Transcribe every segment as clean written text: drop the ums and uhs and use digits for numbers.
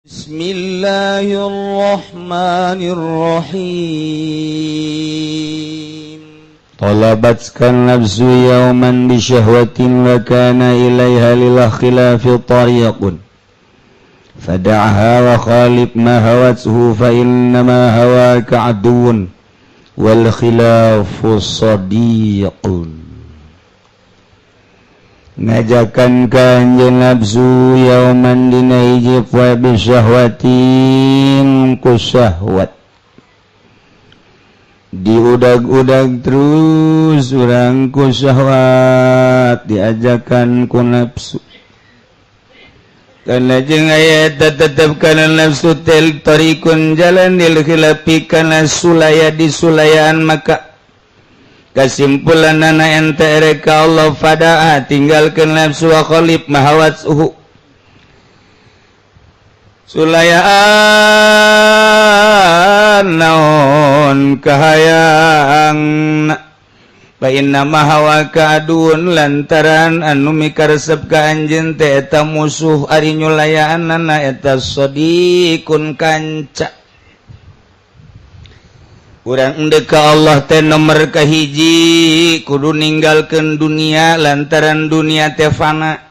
بسم الله الرحمن الرحيم. طلبتك النفس يوما بشهوة وكان إليها للخلاف طريق، فدعها وخالف ما هوته، فإنما هواك عدو والخلاف صديق. Ngajakan ka anjeun nafsu yauman dina hiji poe bisyahwatin ku syahwat, diudag-udag terus urang ku syahwat, diajakan ku nafsu. Karena jeung aya tetep kana nafsu tel tariqun jalan lil khilafi kana sulaya disulayaan, maka kesimpulan nana ente erek ka Allah, fada'a tinggalkeun nafsu, wa khalif ma hawathu, sulayaan naon kahayang, fa inna ma hawaka aduun lantaran anu mikaresep ka anjeun teh eta musuh, ari nyulayaanana eta sadiqun kanca. Urang endek ka Allah teh nomor kahiji kudu ninggalkeun dunia, lantaran dunia teh fana.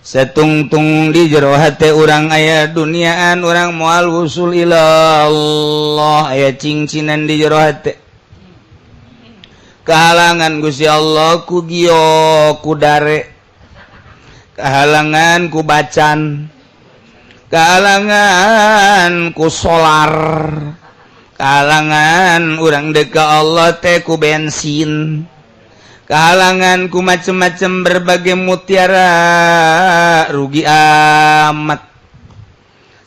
Satungtung di jero hate urang aya duniaan, urang moal wusul ila Allah. Aya cingcinan di jero hate, kehalangan Gusti Allah ku gio, ku dare, kehalangan ku bacan, kehalangan ku solar, kalangan urang deka Allah teh ku bensin, kahalangan ku macem-macem berbagai mutiara. Rugi amat.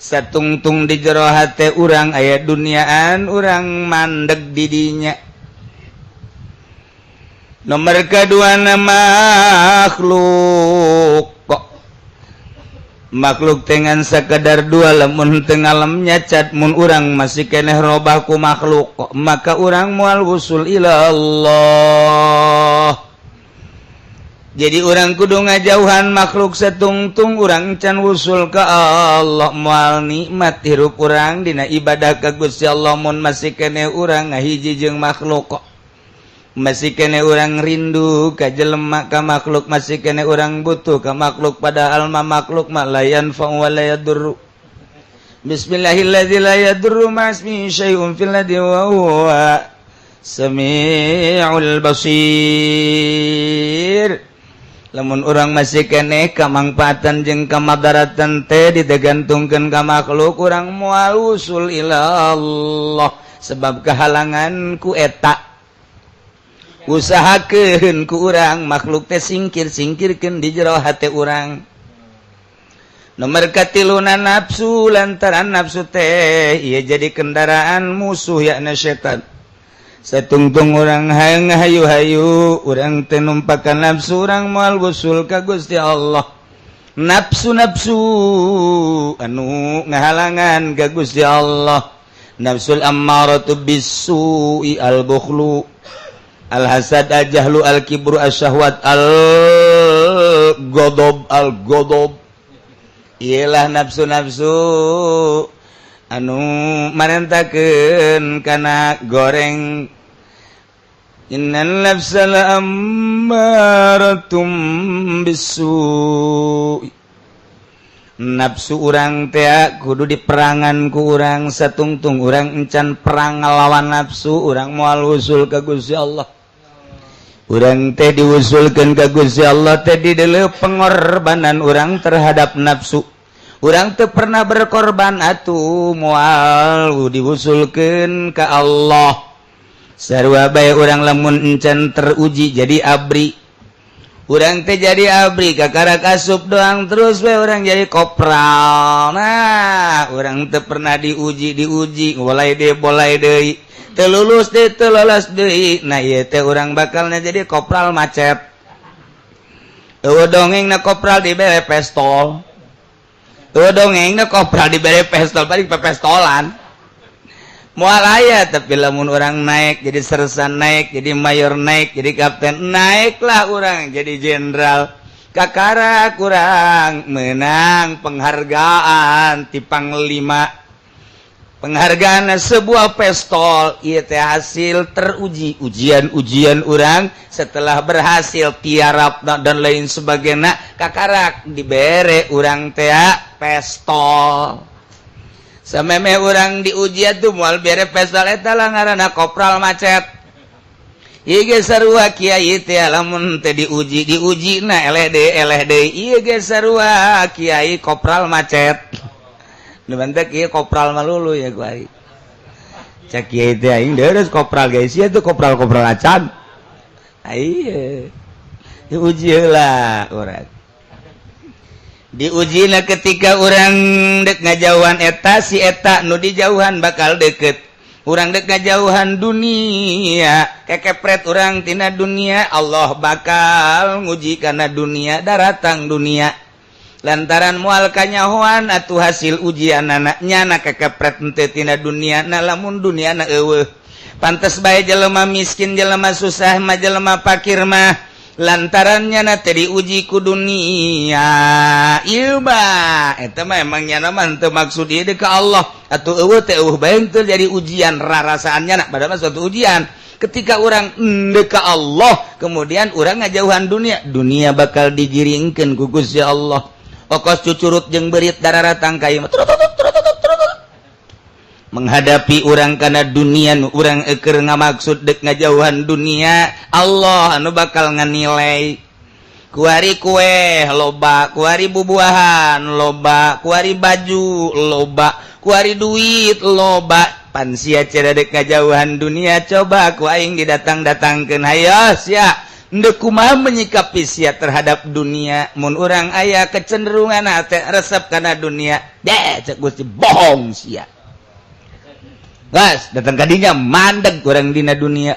Satungtung di jero hate urang aya duniaan, urang mandeg didinya. Nomor kedua, makhluk kok makhluk dengan sekedar dua. Lamun tengalam nyacat, mun urang masih keneh robah ku makhluk kok, maka urang mual wusul ila Allah. Jadi urang kudu ngajauhan makhluk. Setungtung urang can wusul ke Allah, mual nikmat hirup urang dina ibadah ka Gusti Allah. Mun masih keneh urang ngahiji jeung makhluk kok, masih keneh urang rindu ka jelema, ka makhluk, masih keneh urang butuh ka makhluk, padahal ma makhluk ma la yanfa'u wa la yadurru. Bismillahilladzi la yadurru ma'asmihi syai'un fil ardi wa huwa samiul basir. Lamun urang masih keneh kamangfaatan jeung kamadaratan teh digantungkeun ka makhluk, urang moal usul ila Allah, sebab kehalangan ku eta. Usahakeun ku urang makhluk teh singkir singkirkeun di jero hate urang. Nomor katiluna nafsu, lantaran nafsu teh ieu jadi kendaraan musuh, yakni setan. Satungtung urang hayang hayu-hayu urang teh numpakan nafsu, urang moal wusul ka Gusti Allah. Nafsu-nafsu anu ngahalangan ka Gusti Allah, nafsul ammaratu bisu'i, al bukhlu, al hasad, al jahlu, al kibru, al syahwat, al godob, al godob. Ialah nafsu-nafsu anu marentakeun kana goreng. Innal nafsa la ammaratum bisu. Nafsu urang teh kudu diperangan ku urang. Satungtung urang encan perang ngelawan nafsu, urang moal usul ka Gusti Allah. Urang teh diusulkeun ka Gusti Allah teh di pengorbanan urang terhadap nafsu. Urang teu pernah berkorban atuh moal diusulkeun ka Allah. Sarua bae urang lamun encan teruji jadi abri, urang teh jadi abri kakara asup doang, terus we urang jadi kopral. Nah, urang teu pernah diuji, diuji mulai deh, boleh deui teu lulus deh, teu lolos deui. Nah, ieu teh urang bakalnya jadi kopral macet. Eueuh dongeng na kopral dibere pestol, eueuh dongeng na kopral dibere pestol, paling pepestolan moal aya. Tapi lamun urang naik jadi sersan, naik jadi mayor, naik jadi kapten, naiklah urang jadi jenderal. Kakara kurang menang penghargaan ti Panglima, penghargaan sebuah pestol. Ieu teh hasil teruji ujian-ujian urang. Setelah berhasil tiarap dan lain sebagainya, kakarak dibere urang teh pestol. Sameme urang diuji tuh moal bere pestol. Eta lah ngaranna kopral macet. Ieu ge sarua kiai teh, lamun teh diuji, diuji na eleh deui, eleh deui. Ieu ge sarua kiai kopral macet. Nu mantak ieu kopral malulu ya ku aing. Cek kiai teh, aing deres kopral guys, ieu tuh kopral-kopral acan. Ieu diuji heula urang. Diuji na ketika urang dek ngajauhan eta, si eta nu dijauhan bakal deket. Urang dek ngajauhan dunia, kekepret urang tina dunia, Allah bakal nguji karena dunia daratang dunia lantaran mual kanyahoan atuh hasil ujian anaknya na kekepret henteu tina dunia. Na lamun dunia na eueuh, pantes bae jelema miskin, jelema susah mah, jelema pakir mah, lantarannya na teh diuji ku dunia. Ieu mah eta mah emang nyana mah henteu maksud ieu ka Allah atuh. Eueuh teh eueuh bae, henteu jadi ujian rarasaannya na, padahal mah suatu ujian. Ketika orang endek ka Allah, kemudian orang ngajauhan dunia, dunia bakal digiringkeun ku Gusti Allah. Okos cucurut jeung berit dararatang ka ieu menghadapi urang karena dunia nu urang eker ngamaksud dek ngajauhan dunia. Allah anu bakal nganilai. Kuari kue loba, kuari bubuahan loba, kuari baju loba, kuari duit loba, pan sia cenah dek ngajauhan dunia. Coba ku aing didatang-datangkeun, hayo sia ndek kumaha menyikapi sia terhadap dunia. Mun urang aya kecenderungan hate resep kana dunia deh, cek Gusti, bohong sia. Gas datang kadinya, mandeg kurang dina dunia.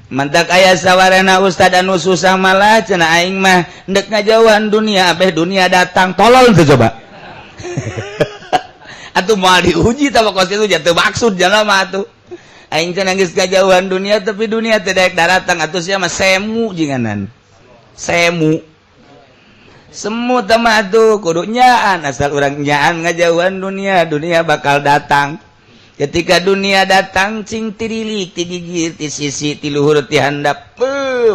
Mantak aya sawarana ustad anu susah malah cenah, aing mah ndek ngajauhan dunia, abeh dunia datang. Tolol tuh. Coba atuh moal diuji tah kos itu jatuh maksud jalma atuh. Aing cenah geus ngajauhan dunia, tapi dunia teh daek daratang. Atuh sia mah semu, jinganan semu semu mah atuh. Kudu nyaan, asal urang nyaan ngajauhan dunia, dunia bakal datang. Ketika dunia datang, cing tirilik ti gigir, ti sisi, ti luhur, ti handap.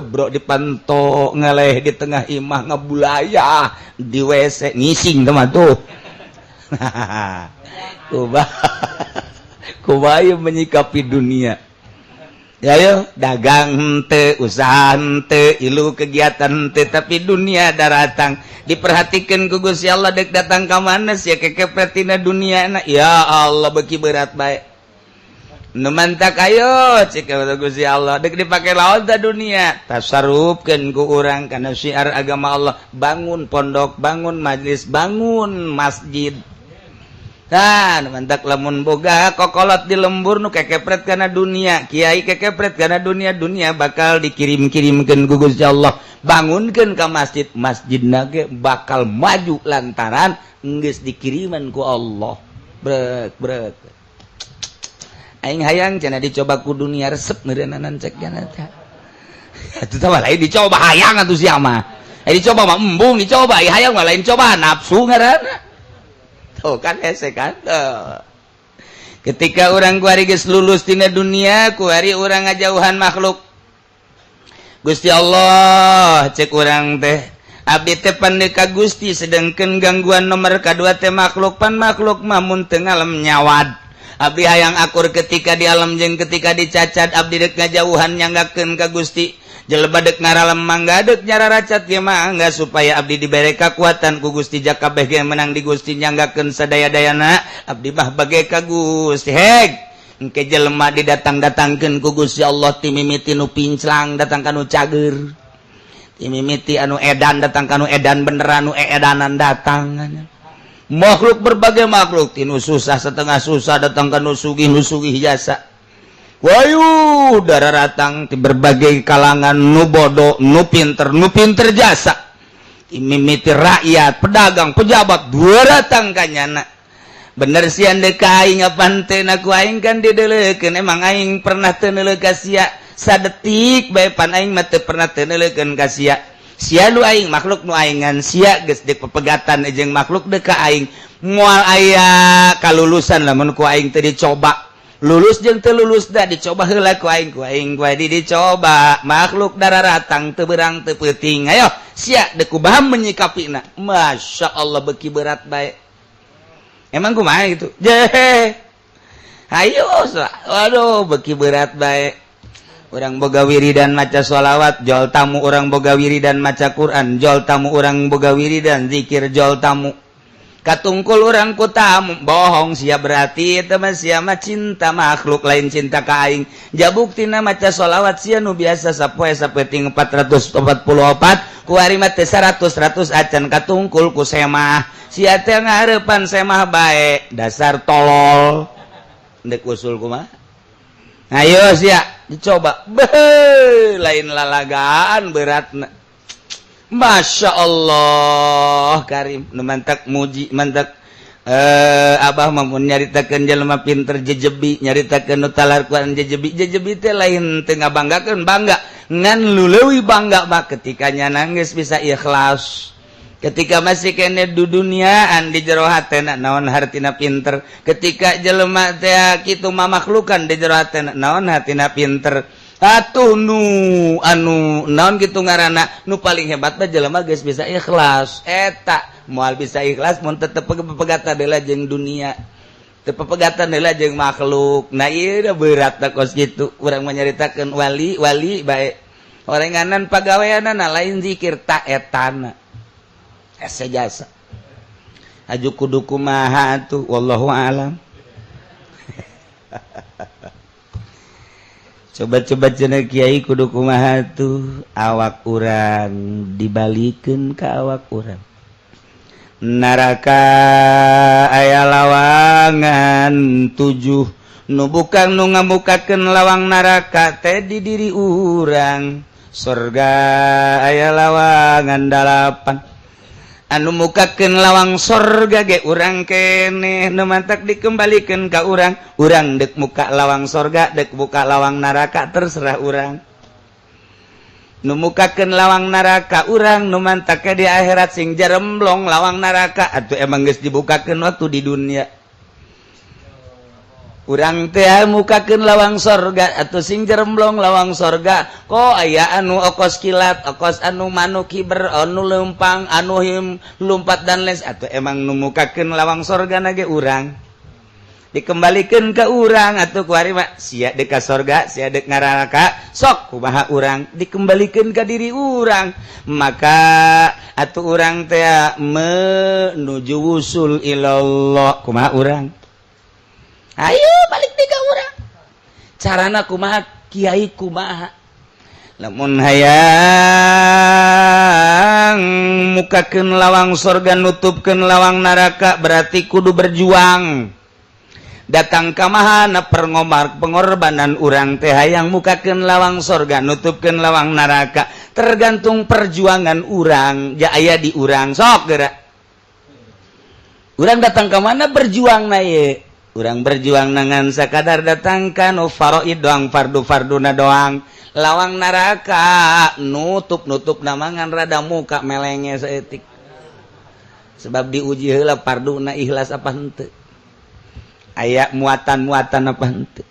Bro, dipanto ngeleh di tengah imah, ngebulayah di WC, ngising teman tuh. Kumaha, kumaha menyikapi dunia? Ya yo dagang hente, usaha hente, ilu kegiatan hente, tapi dunia daratang. Diperhatikan ku Gusti Allah, dek datang ka mana sia kekepretina dunia na. Ya Allah, beki berat bae. Nu mantak ayo cek Gusti Allah, dek dipake lawan ta dunia, tasarrufkeun ku urang kana syiar agama Allah, bangun pondok, bangun majlis, bangun masjid. Nah, mantak lamun boga kokolot di lembur nu kekepret karena dunia, kiai kekepret karena dunia, dunia bakal dikirim-kirimkeun ku Gusti Allah. Bangunkeun ka masjid, masjid ge bakal maju lantaran geus dikiriman ku Allah. Brek brek. Aing hayang cenah dicoba ku dunia, resep meureunana cek jana teh. Atuh tah lain dicoba, hayang atuh sia mah. Eh, dicoba mah embung dicoba, hayang mah lain coba, nafsu ngaranna. Tuh kan hese kan. Tuh. Ketika orang kuari geus lulus tina dunia, kuari urang ngajauhan makhluk. Gusti Allah, cek urang teh, abdi teh pandai ka Gusti, sedangkan gangguan nomor kedua teh makhluk. Pan makhluk mah mun teu ngalem nyawad. Abdi hayang akur ketika di alam jeung ketika dicacat. Abdi dek ngajauhan, nyanggakeun ka Gusti. Jelema dek ngaralem mangga, dek nyararacat ge mangga, supaya abdi dibere kakuatan ku Gusti jakabeh ge menang di Gusti. Nyanggakeun sadaya-dayana abdi mah bagai ka Gusti. Heg engke jelema didatang-datangkeun ku Gusti Allah, ti mimiti nu pinclang datang ka nu cager, ti mimiti anu edan datang ka nu edan beneran, nu edanan datang. Makhluk, berbagai makhluk, tinu susah, setengah susah datang ka nu sugih, nu sugih jasa. Wayu darah datang di berbagai kalangan, nu bodoh, nu pinter, nu pinter jasa, mimiti rakyat, pedagang, pejabat, dua datang kanyana. Bener sih ande ka aing, apan teu ku aing kan dideulekeun. Emang aing pernah teu neuleuh ka sia sadetik bae? Pan aing mah teu pernah teu neuleukeun ka sia. Sia nu aing, makhluk nu aing, ngan sia geus dek pepegatan jeung makhluk dek ka aing, moal aya kalulusan lamun ku aing teu dicoba. Lulus jeung teu lulus da dicoba heula ku aing, ku aing ku dicoba. Makhluk dararatang teu berang teu peuting. Ayo sia dek kumaha menyikapina? Masya Allah, beki berat bae. Emang kumaha gitu je? Ayo, waduh, beki berat bae. Urang boga wiridan maca sholawat, jol tamu. Urang boga wiridan maca Quran, jol tamu. Urang boga wiridan zikir, jol tamu. Katungkul urang ku tamu, bohong sia. Berarti itu mah sia mah cinta makhluk, lain cinta ka aing. Ja buktina maca sholawat sia nu biasa sapoe sapeting 444, kuari mah teh 100 100 acan, katungkul ku semah. Sia teh ngarepan semah bae, dasar tolol. Ndek usul kumaha? Ayo sia dicoba. Beuh, lain lalagaan beratna. Masya Allah Karim, nu mantak muji mantak Abah mah mun nyaritakeun jelema pinter jejebi, nyaritakeun nu talarkuan jejebi. Jejebi teh lain teu ngabanggakeun, bangga, ngan lu leuwih bangga mah ketika nya nangis bisa ikhlas ketika masih kene du duniaan di jero hatena. Naon hartina pinter ketika jelema teh kitu mamakhlukan di jero hatena? Naon hartina pinter atuh? Nu anu naon gitu ngaranna, nu paling hebat mah jelema geus bisa ikhlas. Eta moal bisa ikhlas mun tetep pegatan heula jeung dunia, teu pegatan heula jeung makhluk. Nah, ieu berat tak kos kitu. Urang mah nyaritakeun wali wali bae, orenganan pagaweanana lain zikir ta etana ese jasa. Aju kudu kumaha tuh? Wallahu alam. Coba-coba cenah kiai, kudu kumaha tuh? Awak urang dibalikeun ka awak urang. Neraka aya lawangan tujuh, nu bukan nu ngamukakeun lawang neraka teh di diri urang. Surga aya lawangan dalapan, anu mukakeun lawang sorga ge urang keneh. Nu mantak dikembalikan ka urang. Urang dek muka lawang sorga, dek buka lawang neraka, terserah urang. Nu mukakeun lawang neraka urang. Nu mantak di akhirat sing jaremblong lawang neraka atuh emang geus dibukakeun waktu di dunia. Urang teh mukakeun lawang sorga atau sing jeremblong lawang sorga. Kok aya anu okos kilat, okos anu manuk kiber, anu lempang, anu him lumpat dan les, atau emang nu mukakeun lawang sorga nage urang, dikembalikan ke urang. Atau kuari mah sia dek ka sorga, sia dek ngaraka, sok kumaha urang? Dikembalikan ke diri urang. Maka atuh urang teh menuju wusul ilallah kumaha urang? Ayo balik tiga orang. Carana kumaha, kiai, kumaha? Lamun hayang mukakeun lawang sorga, nutupkeun lawang neraka, berarti kudu berjuang datang ka mahana pengomar pengorbanan. Urang teh hayang mukakeun lawang sorga, nutupkeun lawang neraka, tergantung perjuangan urang. Ja aya di urang, sok gerak urang datang ke mana berjuang. Na ye urang berjuang dengan sakadar datangkan faraid doang, fardu farduna doang, lawang neraka nutup nutup namangan rada muka melenge saeutik, sebab diuji heula farduna ikhlas apa henteu, aya muatan-muatan apa henteu.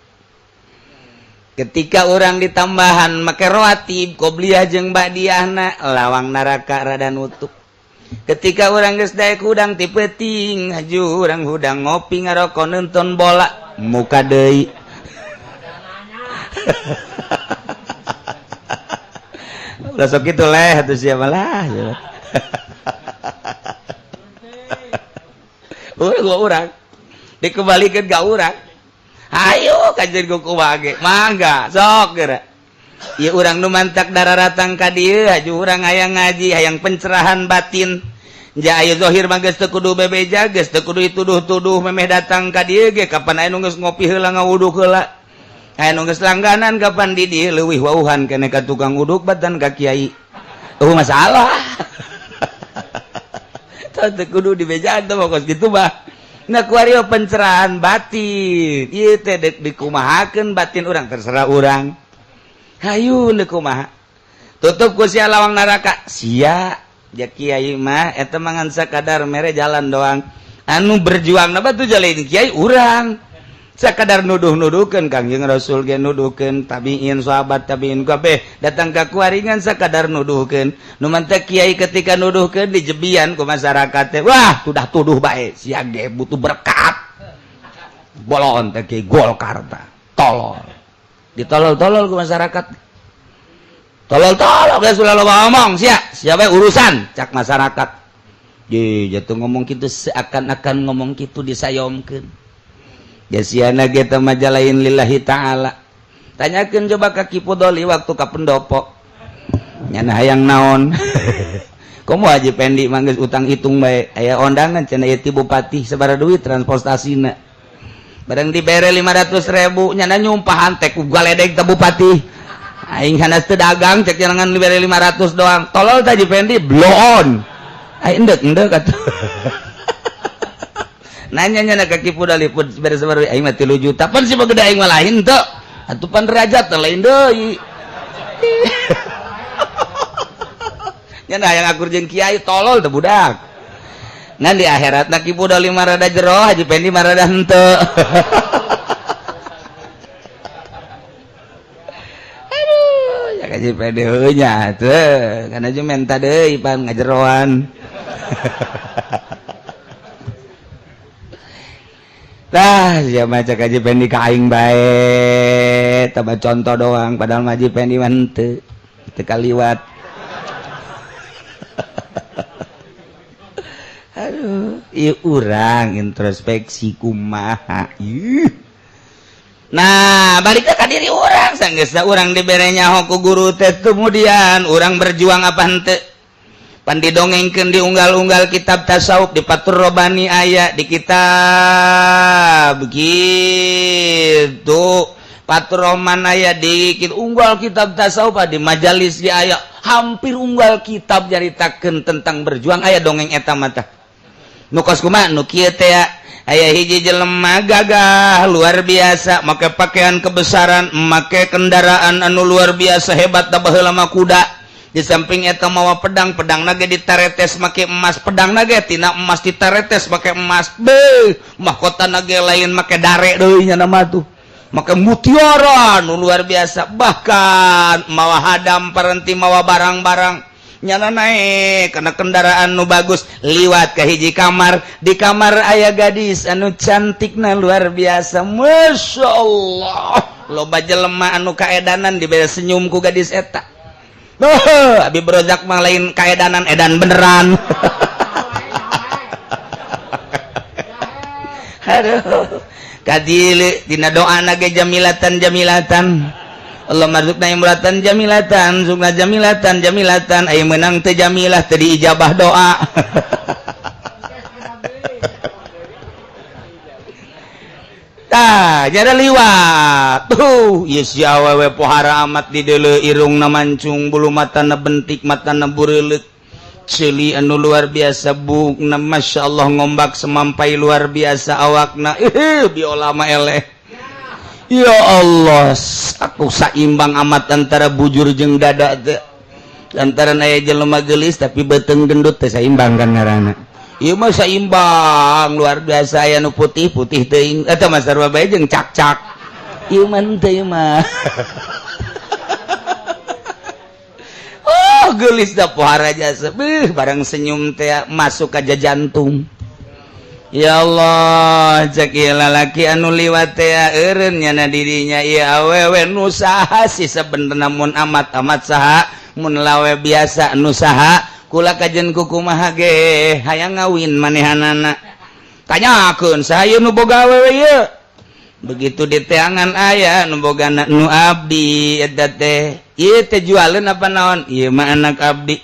Ketika orang ditambahan make rawatib qobliyah jeung ba'diyahna, lawang neraka rada nutup. Ketika urang geus daek hudang ti peuting, haju urang hudang ngopi, ngarokok, nonton bola, muka deui. Ulah sok kitu leh atuh sia malah. Urang urang dikembalikan ka urang. Ayo kajian kumaha ge, mangga sok geura. Ieu urang nu mantak dararatang ka dieu, haju urang hayang ngaji, hayang pencerahan batin. Ja ayo zahir mah geus teu kudu bebeja, geus teu kudu dituduh-tuduh. Memeh datang ka dieu ge kapan aya nu geus ngopi heula, ngawuduk heula. Aya nu geus langganan kapan di dieu, leuwih wauhan keneh ka tukang uduk batan ka kiai. Oh, masalah. Teu kudu dibejaan teh kos kitu mah. Nah, kuari pencerahan batin ieu teh dek dikumahakeun batin urang, terserah urang. Hayu, kumaha? Tutup ku sia lawang neraka. Sia ja kiai mah eta mah ngan sakadar mere jalan doang. Anu berjuang na batu lain kiai, urang sakadar nuduh-nuduhkeun. Kangjeng Rasul ge nuduhkeun, tabiin, sahabat tabiin kabeh datang ka kuaringan sakadar nuduhkeun. Nu mantak kiai ketika nuduhkeun dijebian ku masyarakat teh, "Wah, tudah tuduh bae, sia ge butuh berkat." Bolon teh kiai Golkar tah tolol, ditolol-tolol ku masyarakat. "Tolol-tolol geus, ulah loba ngomong sia, siapa urusan," cak masyarakat. Ye, jatuh ngomong kitu, seakan-akan ngomong kitu disayomkeun. Jasiana kita majalain lillahi ta'ala. Tanyakeun coba ka Ki Pudoli waktu ka pendopo. Nyana hayang naon? Komo Haji Pendi mah geus utang hitung bae. Aya ondangan cenah ieu ti bupati, sabaraha duit transportasina. Barang dibere 500 ribu, nyana nyumpahan teh ku galedeg ka bupati. "Aing hanas teu dagang," cek, "jangan dibere 500 doang." Tolol teh Haji Pendi, bloon. Aing endek endek atuh. Nanya nya ka Ki Pudoli, "Pud, bere sabaraha?" "Aing mah 3 juta." "Pan si gede, aing mah lain teu. Atuh pan derajat teh lain deui." Nya hayang akur jeung kiai, tolol teh budak. Ngan di akhirat na Ki Pudoli mah rada jero, Haji Pendi mah rada henteu. Aduh, ya Haji Pendi heuh nya teu, kana jeung menta deui pan ngajeroan. Tah, sia mah cek Haji Pendi ka aing bae, tambah contoh doang, padahal mah Haji Pendi mah henteu, teu kaliwat. Aduh, ieu urang introspeksi kumaha ieu. Nah, balik ka diri urang, sanggeusna urang dibere nyaho ku guru teh, kemudian urang berjuang apa henteu? Pan didongengkeun di unggal-unggal kitab tasawuf, di Fathur Robani aya, di kitab begitu Fathur Roman aya, di unggal kitab tasawuf, di majalis di aya, hampir unggal kitab nyaritakeun tentang berjuang aya dongeng eta mah. Nu kos kumaha? Nu kieu teh, aya hiji jelema gagah luar biasa, make pakaian kebesaran, make kendaraan anu luar biasa hebat da baheula mah kuda. Di samping eta mawa pedang, pedang nage ditaretes make emas, pedang nage tina emas ditaretes make emas. Be, mahkota nage lain make dare deui nya nama tuh, make mutiara nu luar biasa. Bahkan mawa hadam parenti, mawa barang-barang, nyana naik karena kendaraan nu bagus, liwat ke hiji kamar. Di kamar aya gadis anu cantikna luar biasa, Masya Allah. Loba jelema anu kaedanan dibere senyum ku gadis eta. Oh, Abi Brozak mah lain kaedanan, edan beneran. Aduh, kadili dina doa nage jamilatan jamilatan. Allah marzukna imratan jamilatan, zukna jamilatan jamilatan, aya menang teu jamilah teu diijabah doa. Tah, jada liwat. Tuh, ieu si awewe pohara amat di deuleu, irungna mancung, bulu matana bentik, matana bureuleuk. Ceuli anu luar biasa bukna, Masya Allah, ngombak semampai luar biasa awakna. Ih, biola mah eleh. Ya Allah, aku saimbang amat antara bujur jeung dada teh. Lantaran aya jelema geulis tapi beuteung gendut teh saimbang kan ngaranna. Ieu mah saimbang luar biasa, aya nu putih putih teuing eta mah sarua bae jeung cak-cak. Ieu mah henteu mah. Oh, geulis da pohara jasa. Beuh, barang senyum teh masuk ka jantung. Ya Allah, cek ieu lalaki anu liwat teh, eureun nyana dirinya ieu awewe nu saha sih sabenerna, mun amat-amat saha, mun lawe biasa nu saha, kula kajen kukumaha ge hayang ngawin manehanana. Tanyakeun, "Saha ieu nu boga awewe ieu?" Begitu diteangan aya nu bogana, "Nu abdi eta teh." "Ieu teh jualeun apa naon?" "Ieu mah anak abdi."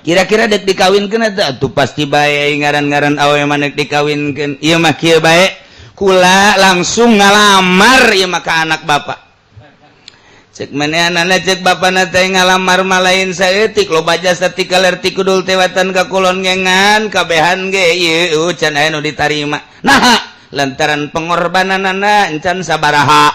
"Kira-kira dek dikawinkeun eta?" "Atuh pasti bae, ngaran-ngaran awewe mah dek dikawinkeun." "Ieu mah kieu bae, kula langsung ngalamar ieu mah ka anak bapak." Cek manehanana, cek bapana teh, ngalamar mah lain saeutik, loba jasa ti kaler ti kudul tewatan ka kulon ngengan kabehan ge ieu can aya nu ditarima. Naha? Lantaran pengorbananana encan sabaraha.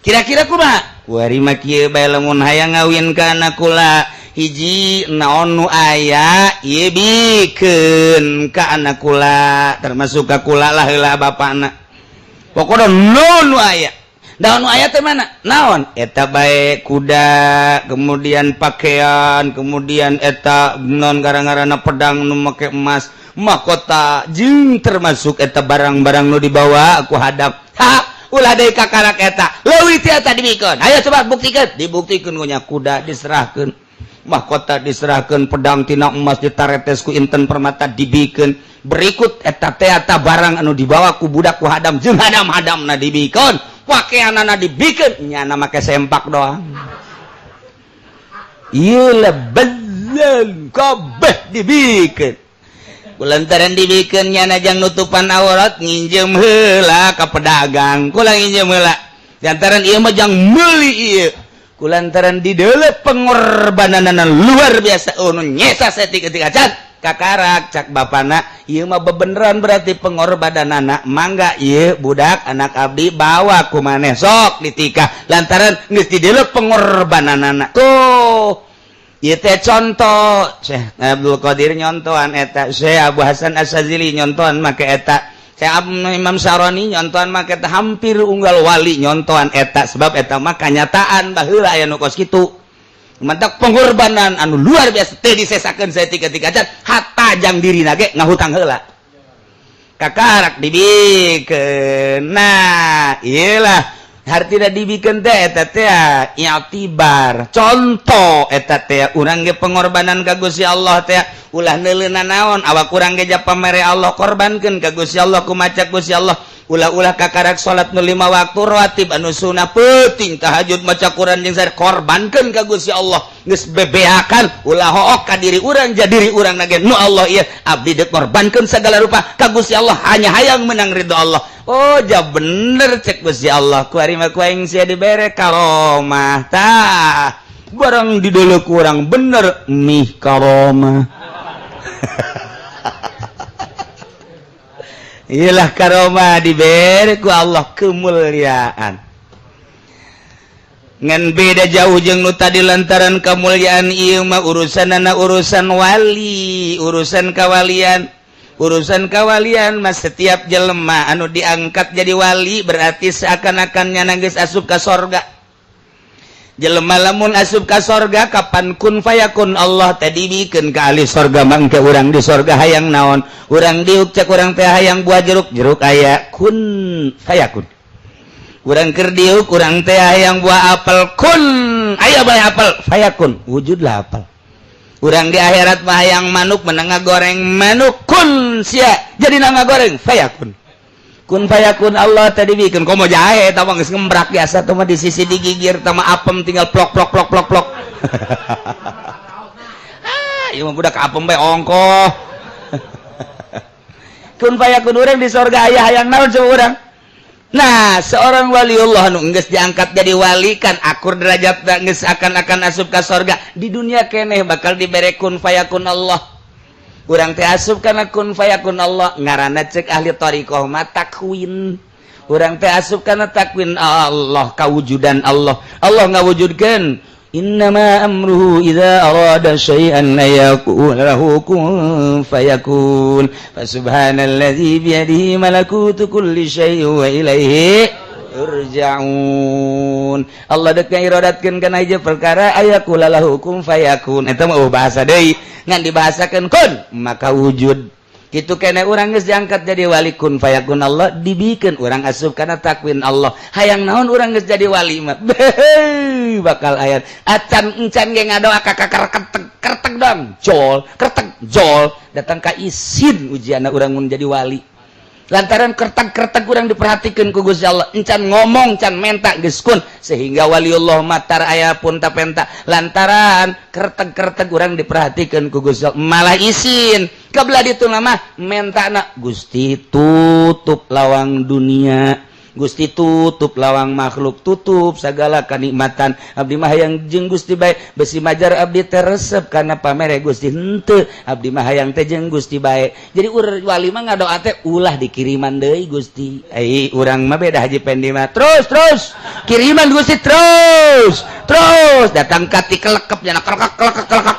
Kira-kira kumaha? Kuari mah kieu bae, lamun hayang ngawin ka anak kula, hiji naon nu aya ieu bikeun ka anak kula, termasuk ka kula lah heula bapana. Pokokna naon nu aya. Naon nu aya teh mana? Naon? Eta bae kuda, kemudian pakaian, kemudian eta non gara-garana pedang nu make emas, mahkota, jeung termasuk eta barang-barang nu dibawa ku hadap. Ha, ulah deui kakarak eta. Leuwih ti eta dibikeun. Ayo coba buktikan. Dibuktikan nya, kuda diserahkeun, mahkota diserahkan, pedang tina emas ditaretes ku inten permata dibikeun. Berikut eta teh eta barang anu dibawa ku budak ku hadam, jeung hadam-hadamna dibikeun, pakaianana dibikeun, nyana make sempak doang. Ieu lebelan kabeh dibikeun. Kulantaran dibikeun, nyana jang nutupan aurat nginjem heula ka pedagang. Kula nginjem heula. Lantaran ieu mah jang meuli ieu. Kulantaran di deuleu pengorbanan luar biasa, oh nu nyesa saeutik ketika can kakarak cak bapana, ieu mah bebeneran berarti pengorbananana, mangga ieu budak anak abdi bawa ku maneh sok ditikah, lantaran geus di deuleu pengorbananana. Tuh, ieu teh contoh Syekh Abdul Qadir nyontohan eta, Syekh Abu Hasan Asy-Syadzili nyontohan make eta, Syekh Imam Syaroni nyontohan make eta, hampir unggal wali nyontohan eta, sebab eta mah kanyataan baheula aya nu kos kitu. Mantap, pengorbanan anu luar biasa teh disesakeun saeutik ketika can hatta jang dirina ge ngahutang heula, kakarak dibikeun. Nah, iyalah hartina dibikeun teh eta teh i'tibar, contoh eta teh urang ge pengorbanan ka Gusti Allah teh ulah neuleuna naon, awak urang ge pamere Allah, korbankeun ka Gusti Allah, kumaca Gusti Allah. Ulah-ulah kakarak salat nu lima waktu rawatib, anu sunah peuting, tahajud, maca Quran jeung sare, korbankeun ka Gusti Allah. Geus bebeakan, ulah hook ka diri urang, ja diri urang nage nu Allah ieu abdi deuk korbankeun segala rupa ka Gusti Allah, hanya hayang menang ridho Allah. Oh ja bener cek Gusti Allah, ku ari mah ku aing sia dibere karomah. Tah, barang di dulu kurang bener mih karomah. Iyalah, karomah diberi ku Allah, kemuliaan. Ngan beda jauh jeung nu tadi, lantaran kemuliaan ieu mah urusanana urusan wali, urusan kawalian. Urusan kawalian mah setiap jelema anu diangkat jadi wali berarti seakan-akan nyana geus asup ka sorga. Jelema lamun asup ka sorga, kapan kun fayakun Allah tadi dibikeun ka ahli sorga. Mangke urang di sorga hayang naon? Urang diuk, cek urang teh hayang buah jeruk, jeruk aya, kun fayakun. Urang keur diuk, urang teh hayang buah apel, kun aya bae apel, fayakun, wujudlah apel. Urang di akhirat mah hayang manuk, menang goreng manuk, kun sia jadi nangga goreng, fayakun, kun fayakun Allah tadi bikin. Komo jahe eta mah geus ngembrak biasa tuh mah, di sisi digigir tama apem, tinggal plok plok plok plok plok. Ah, ieu mah budak apem bae ongkoh. Kun fayakun. Urang di sorga aya hayang naon coba urang? Nah, seorang waliullah nu geus diangkat jadi wali kan akur derajat geus akan-akan asup ka sorga, di dunia keneh bakal dibere kun fayakun Allah. Urang teh asup kana kun fayakun Allah, ngaranna cek ahli thariqah mah takwin. Urang teh asup kana takwin Allah, kawujudan Allah. Allah ngawujudkeun, innama amruhu idza arada syai'an yaqul lahu kun fayakun, fasubhanalladzi biyadihi malakutu kulli syai'in wa ilaihi turja'un. Allah dek ngiradatkeun kana hiji perkara, ayaqula lahu kun fayakun. Eta mah bahasa deui, ngan dibahasakeun kun maka wujud. Kitu kene urang geus diangkat jadi wali, kun fayakun Allah dibikeun, urang asup kana takwin Allah. Hayang naon urang geus jadi wali mah? Bakal ayat acan encan ge ngadoa kakak kertek kertek dong jol kertek jol datang ka isin ujianna urang mun jadi wali, lantaran kertek-kertek urang diperhatikan ku Gusti Allah. Encan ngomong, can menta geus kun, sehingga waliullah matar aya pun tak penta, lantaran kertek-kertek urang diperhatikan ku Gusti Allah, malah isin. Kebelah itu nama menta na Gusti tutup lawang dunia. Gusti tutup lawang makhluk, tutup segala kenikmatan. Abdi mah hayang jeung Gusti bae, besi majar abdi teh resep karena pamere Gusti henteu. Abdi mah hayang teh jeung Gusti bae. Jadi wali mah ngadoa teh ulah dikiriman deui Gusti. Ai urang mah beda, Haji Pendi mah terus terus kiriman Gusti, terus terus datang ka tikelekep jana kelekek kelekek kelekek.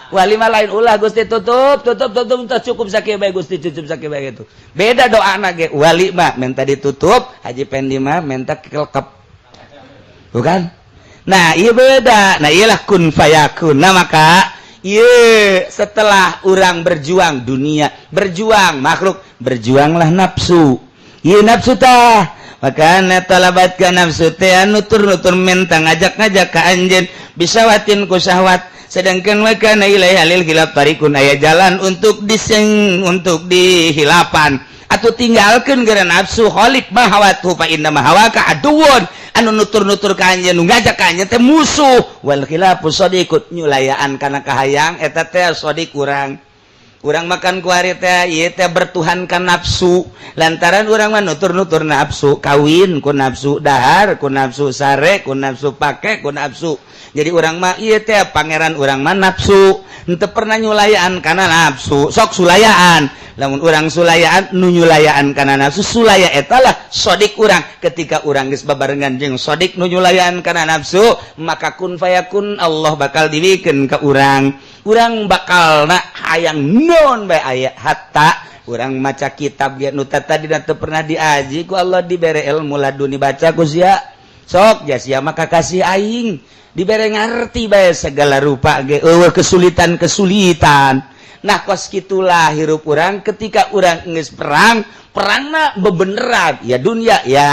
Wali mah lain, ulah Gusti, tutup tutup tutup, tutup, cukup sakieu bae Gusti, cukup sakieu bae gitu. Beda doana ge, wali mah minta ditutup, Haji Pendi mah minta kelekep, bukan? Nah, iya beda. Nah, iyalah kun fayakun. Nah, maka iya setelah orang berjuang dunia, berjuang makhluk, berjuanglah nafsu. Iya nafsu tah, maka talabat ka nafsu teh nutur-nutur minta ngajak-ngajak ka anjeun bisyahwatin ku syahwat, sedangkan wakana ilaiha lil khilaf tarikun, aya jalan untuk diseng untuk dihilapan atau tinggalkan gara nafsu. Khalif ma hawatu fa inna ma hawaka aduwwun, anu nutur-nutur ka anjeun, nu ngajak ka anjeun teh musuh. Wal khilafu sadiqut, nyulayaan kana kahayang eta teh sadiq urang. Urang makan kuari teh ieu teh bertuhankan nafsu, lantaran urang mah nutur-nutur nafsu, kawin ku nafsu, dahar ku nafsu, sare ku nafsu, pake ku nafsu. Jadi urang mah ieu teh pangeran urang mah nafsu, henteu pernah nyulayaan kana nafsu. Sok sulayaan, lamun urang sulayaan nu nyulayaan kana nafsu, sulaya eta lah sodik urang. Ketika urang geus babarengan jeung sodik nu nyulayaan kana nafsu, maka kun fayakun Allah bakal dibikeun ka urang. Urang bakal na hayang non bae aya, hatta urang maca kitab ge nu tadi teu pernah diaji, ku Allah dibere ilmu laduni, baca ku sia, sok ja sia maka kasih aing dibere ngarti bae segala rupa ge eueuh kesulitan-kesulitan. Nah, kos kitulah hirup urang ketika urang geus perang, perangna bebeneran ya, dunia ya,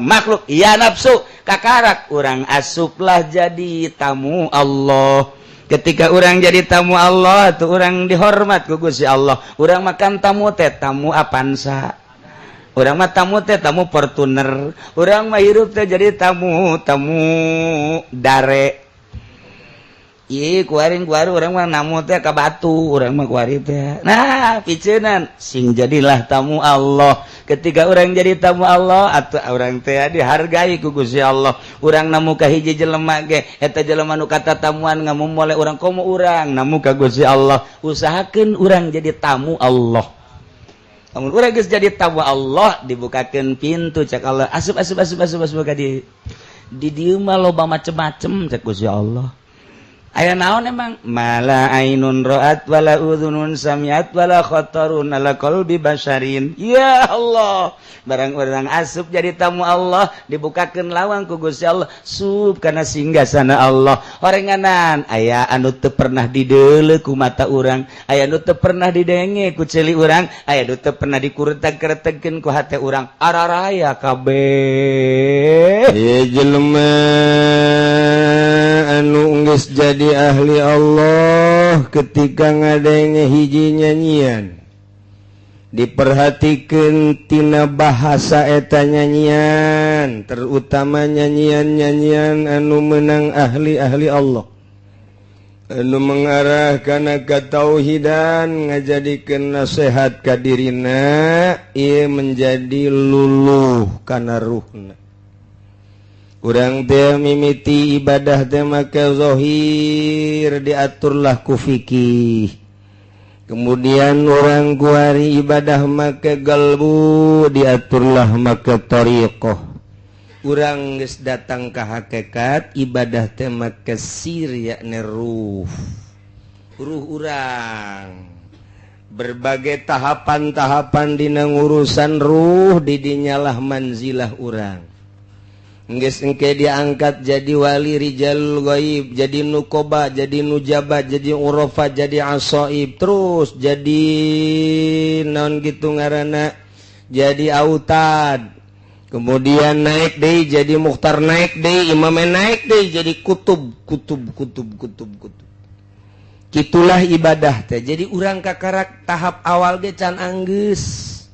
makhluk ya, nafsu. Kakarak urang asuplah jadi tamu Allah. Ketika orang jadi tamu Allah tuh orang dihormat ku Gusti Allah. Urang makan tamu teh tamu Avanza, urang mah tamu teh tamu Fortuner, urang mah hirup teh jadi tamu tamu dare. Ih, kuaring kuari urang mah namu teh ka batu, urang mah kuari teh. Nah, piceunan sing jadilah tamu Allah. Ketika orang jadi tamu Allah atau orang teh dihargai ku Gusti Allah. Urang namu ka hiji jelema ge, eta jelema nu kata tamuan ngamumole urang komo urang namu ka Gusti Allah. Usahakeun urang jadi tamu Allah. Lamun urang geus jadi tamu Allah, dibukakeun pintu cek Allah, asup asup asup asup asup ka di dieu mah loba macem-macem cek Gusti Allah. Aya naon emang? Mala ainun ra'at wala udhunun sami'at wala khatarun ala qalbi basyarin. Ya Allah, barang orang asup jadi tamu Allah, dibukakeun lawang ku Gusti Allah, sup kana singgasana Allah. Horenganan aya anu teu pernah dideuleu ku mata urang, aya anu teu pernah didenge ku ceuli urang, aya anu teu pernah dikuretak-keretegkeun ku hate urang. Araraya kabeh. Ieu jelema anu geus jadi ahli Allah, ketika ngadenge hiji nyanyian, diperhatikan tina bahasa eta nyanyian, terutama nyanyian-nyanyian anu menang ahli-ahli Allah, anu mengarah kana katauhidan, ngajadikeun nasihat ka dirina, ieu menjadi luluh kana ruhna. Urang teh mimiti ibadah teh make zahir, diaturlah ku fikih. Kemudian orang kuari ibadah make galbu, diaturlah make thariqah. Urang geus datang ka hakikat, ibadah teh make sir, yakni ruh. Ruh urang berbagai tahapan-tahapan dina ngurusan ruh, didinyalah manzilah urang. Geus engke diangkat jadi wali rijal ghaib, jadi nukoba, jadi nujaba, jadi urafa, jadi asoib, terus jadi non gitu ngaranna, jadi autad, kemudian naik deui jadi mukhtar, naik deui imam, naik deui jadi kutub kutub kutub kutub kutub. Gitulah ibadah teh. Jadi urang kakarak tahap awal ge can anggeus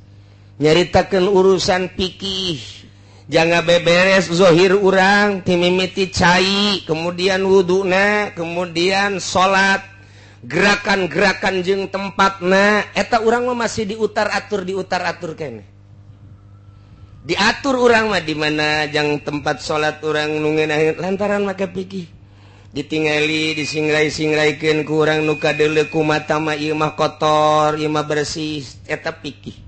nyaritakeun urusan fikih, jangan beberes zohir urang timimiti cai, kemudian wuduna, kemudian salat, gerakan-gerakan jeung tempatna eta urang mah masih diutar atur, diutar atur kene. Diatur urang mah di mana jang tempat salat urang nu ngeunah lantaran make fikih. Ditingali disingrai-singraikeun ku urang nu kadeuleu ku mata mah ieu mah kotor, ieu mah bersih, eta fikih.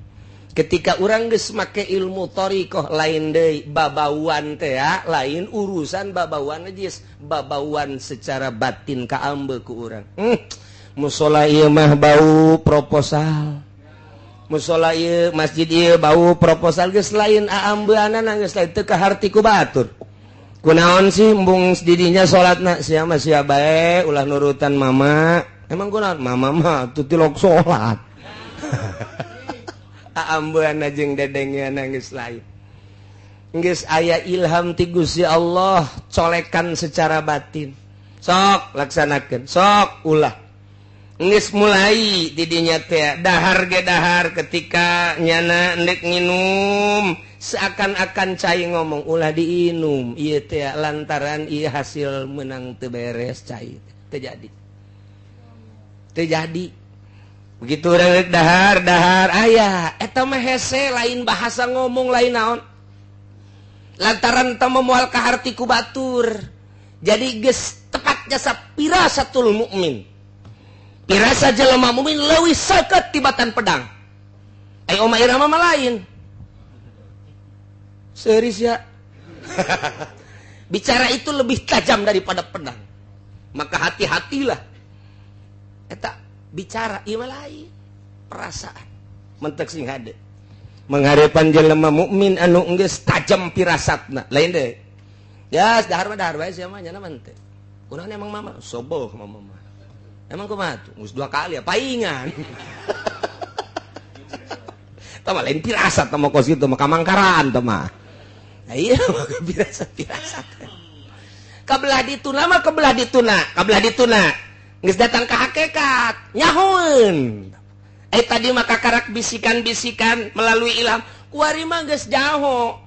Ketika urang geus make ilmu thariqah lain deui babauan teh ya, lain urusan babauan najis, babauan secara batin kaambe ku urang. Musola ieu mah bau proposal. Musola ieu masjid ieu bau proposal geus lain aambeanana geus lain teu kaharti ku batur. Kunaon sih embung didinya salatna sia mah sia bae ulah nurutan mama. Emang kunaon mama mah teu tilok salat. Aambeanna jeung dedengeanna geus lain. Geus aya ilham ti Gusti Allah colekan secara batin. Sok laksanakeun, sok ulah. Geus mulai didinya teh dahar ge dahar ketika nyana endek nginum seakan-akan cai ngomong ulah diinum ieu teh lantaran ieu hasil menang teu beres cai teu jadi. Teu jadi. Begitu urang rek dahar dahar aya eta mah hese lain bahasa ngomong lain naon. Lantaran teu moal kaharti ku batur. Jadi geus tepat jasa pirasatul mukmin. Pirasa jelema mukmin leuwih seukeut tibatan pedang. Ai Oma Irama mah lain. Serius ya. Bicara itu lebih tajam daripada pedang. Maka hati-hatilah. Eta bicara ieu mah lain. Perasaan. Mentek sing hade. Mengharepan jelema mukmin anu geus tajam pirasatna. Lain deui. Ya, dahar mah dahar bae sia mah nyana mah henteu. Kunaon emang mama? Soboh mama mah. Emang kumaha tuh? Geus 2 kali ya paingan. Tah mah lain pirasat tah mah kos kitu mah kamangkaran tah mah. Nah, iya mah pirasat-pirasat. Kabelah dituna mah kebelah dituna, kabelah dituna. Geus datang ka hakikat, nyahoeun. Eh tadi mah kakarak bisikan-bisikan melalui ilham, kuari mah geus jaho.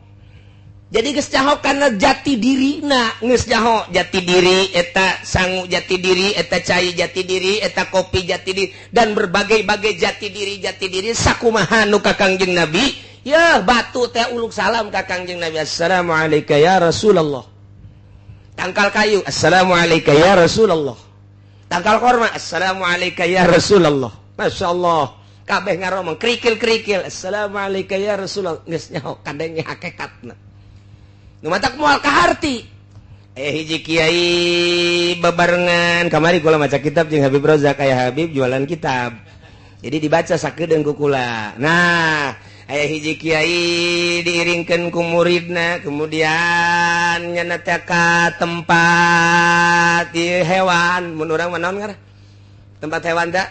Jadi geus jaho kana jati dirina, geus jaho jati diri eta sangu jati diri, eta cai jati diri, eta kopi jati diri dan berbagai-bagai jati diri sakumaha nu ka Kangjeng Nabi. Ya batu teh uluk salam ka Kangjeng Nabi, assalamualaikum ya Rasulullah. Tangkal kayu, assalamualaikum ya Rasulullah. Tangkal korma, assalamualaikum ya Rasulullah. Masya Allah, kabeh ngaromong kerikil-kerikil, assalamualaikum ya Rasulullah. Geus nyaho kadenge hakikatna. Nu matak moal kaharti. Hiji kiai bebarengan kamari kula maca kitab jeung Habib Rozak, aya Habib jualan kitab. Jadi dibaca sakedeung ku kula. Nah, aya hiji kiai diiringkeun ku muridna, kemudian nyana teh ka tempat ieu hewan, mun urang mah naon ngaran? Tempat hewan teh?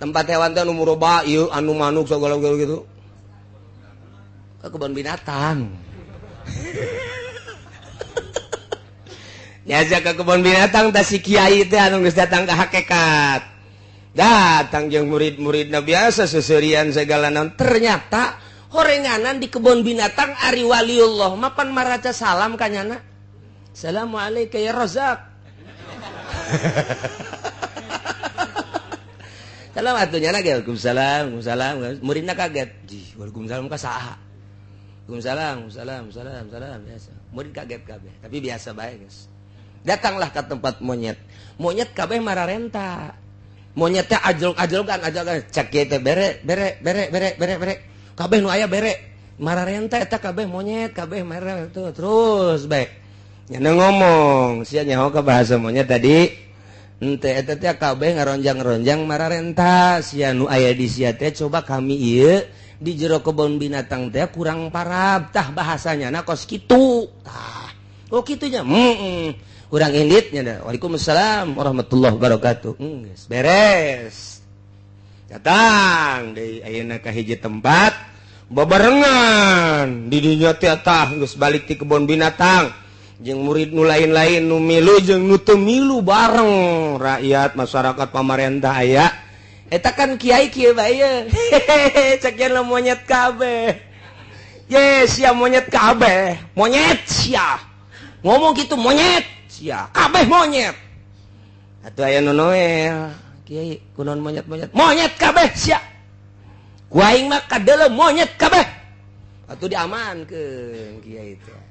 Tempat hewan teh anu muroba ieu anu manuk sagala-gala gitu. Ke kebun binatang. Diajak ke kebun binatang tah si kiai teh anu geus datang ka hakikat. Datang jeung murid-muridna biasa seserian segala naon. Ternyata horenganan di kebun binatang ari waliullah mapan maraca salam ka nyana. Assalamualaikum ya Razak. Salam atuh nyana ge waalaikumsalam, waalaikumsalam. Muridna kaget. Jih, waalaikumsalam ka saha? Waalaikumsalam, salam, salam, salam biasa. Murid kaget kabeh, tapi biasa bae geus. Datanglah ke tempat monyet. Monyet kabeh mararenta. Monyet teh ajlok-ajlokan, ajlokan cek kieu teh bere, bere, bere, bere, bere, bere. Kabeh nu aya bere. Mararenta eta kabeh monyet, kabeh mararenta terus bae. Nyana ngomong, sia nyaho ka bahasa monyet tadi. Henteu eta teh kabeh ngaronjang-ronjang mararenta. Sia nu aya di sia teh coba kami ieu di jero kebun binatang teh kurang parab tah bahasanya na kos kitu tah oh kitunya urang inditnya dah waalaikumsalam warahmatullahi wabarakatuh geus beres datang deui ayeuna ka hiji tempat babarengan di dinya teh tah geus balik ti kebun binatang jeung murid nu lain-lain nu milu jeung nu teu milu bareng rakyat masyarakat pamarentah aya. Eta kan kiai kieu bae ye. Cek yen monyet kabeh. Ye sia monyet kabeh. Monyet sia. Ngomong gitu monyet sia. Kabeh monyet. Atuh aya nu noel. Kiai kunaon monyet-monyet? Monyet kabeh sia. Ku aing mah kadeuleu monyet kabeh. Atuh diamankeun kiai teh.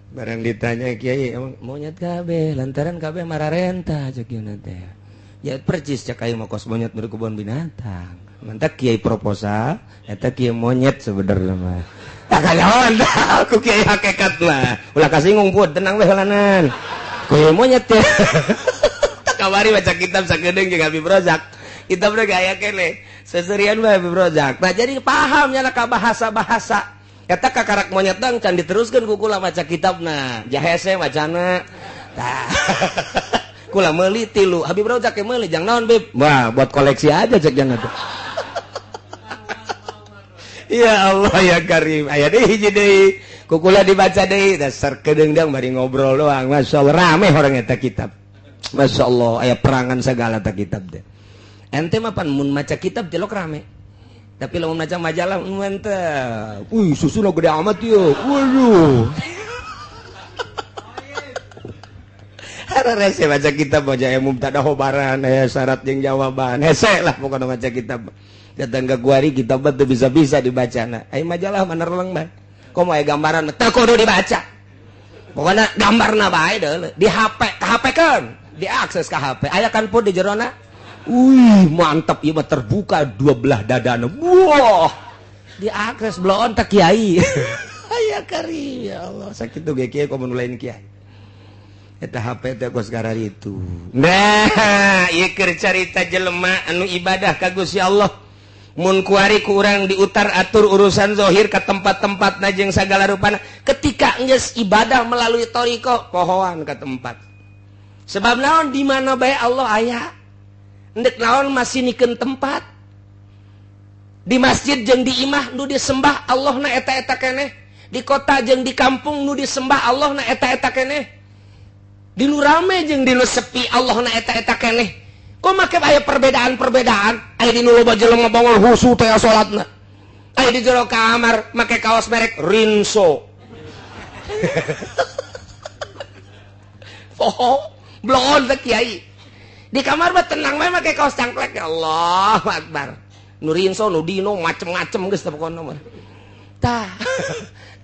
Barang ditanya kiai, emang monyet kabeh lantaran kabeh mararenta cek ieu teh. Ya percis cek aing mah kos monyet berkebun binatang. Mantak kiai proposal eta kiai monyet sebenarnya mah. Tak kalawan aku kiai hakikat mah. Ulah kasinggung pun tenang we heulanan. Kiai monyet teh. Tak kamari baca kitab sakedeung jeung Habib Rozak. Kitab teh aya keneh. Seserian mah Habib Rozak. Nah jadi paham nya ka bahasa-bahasa. Eta kakarak monyet dang can diteruskeun ku kula maca kitabna. Jahese macana. Tah. Kula meuli tilu. Habib Rozak ge meuli jang naon Bib? Wah, buat koleksi aja cek jangan tuh. Ya Allah ya Karim. Aya deui hiji deui. Ku kula dibaca deui dasar kedeung bari ngobrol doang. Masyaallah rame orang eta kitab. Masyaallah aya perangan segala ta kitab teh. Ente mah pan mun maca kitab jelok rame. Tapi lamun maca majalah mantap. Wih, susuna gede amat yeuh. Waduh. Rese baca kitab baca ya mubtada khobaran aya syarat jeung jawaban. Hese lah pokona maca kitab. Datang ke kuari kitab teu bisa-bisa dibacana. Ai majalah mah nerleng bae. Komo aya gambaran teu kudu dibaca. Pokona gambarna bae deuleu di HP, ka HP-keun, diakses ka HP. Aya kan pun di jerona. Wih, mantap ieu mah terbuka dua belah dadana. Wah. Diakses bloon teh kiai. Aya kari ya Allah, sakitu ge kiai komo nu lain kiai. Eta HP teh kos kararitu. Nah, ieu keur carita jelema anu ibadah ka Gusti Allah. Mun kuari ku urang diutar atur urusan zahir ka tempat-tempatna jeung sagala rupana. Ketika geus ibadah melalui thariqah, pohoan ka tempat. Sebab naon di mana bae Allah aya. Ndek naon masih nikeun tempat. Di masjid jeung di imah nu disembah Allahna eta-eta keneh. Di kota jeung di kampung nu disembah Allahna eta-eta keneh. Di nu rame jeung di nu sepi Allahna eta-eta keneh. Kok make aya perbedaan-perbedaan? Aya di nu loba jelema bangol husu teh salatna. Aya di jero kamar make kaos merek Rinso. Poho, bloon teh kiai. Di kamar mah tenang bae make kaos cangklek ya Allah akbar. Nu Rinso, nu Dino macem-macem geus teh pokona mah. Tah.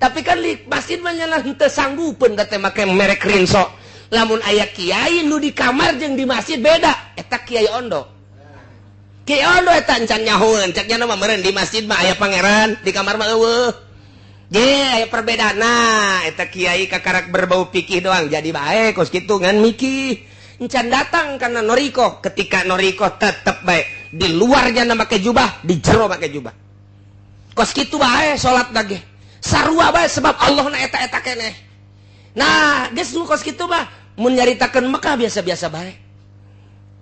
Tapi kan di masjid mah nya henteu sanggupeun teh make merek Rinso. Lamun aya kiai nu di kamar jeung di masjid beda, eta kiai ondo. Kiai ondo eta encan nyahoeun, cek nya mah meureun di masjid mah aya pangeran, di kamar mah eueuh. Ge aya perbedaan. Nah, eta kiai kakarak berbau pikih doang jadi bae kos kitu ngan mikih. Encan datang karena noriko, ketika noriko tetep bae di luarnya make jubah, di jero make jubah. Kos kitu bae salat lagi. Sarua bae sebab Allah na eta-eta keneh. Nah, geus nu kos kitu mah mun nyaritakeun Mekah biasa-biasa bae.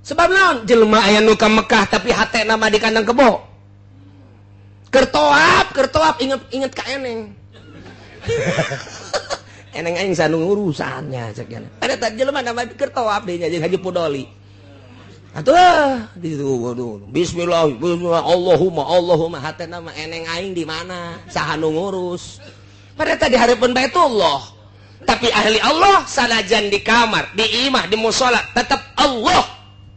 Sebab naon? Jelema aya nu ka Mekah tapi hatena mah di kandang kebo. Keur toap inget ka eneng. Eneng aing sanu urusannya cek nya. Ada tadi jelema nama keur toap deui nya jeung Haji Pudoli. Atuh di waduh bismillah bismillah Allahumma Allahumma hatena mah eneng aing di mana? Saha nu ngurus? Pada tadi hareupeun Baitullah. Tapi ahli Allah sanajan di kamar, di imah, di musola tetap Allah.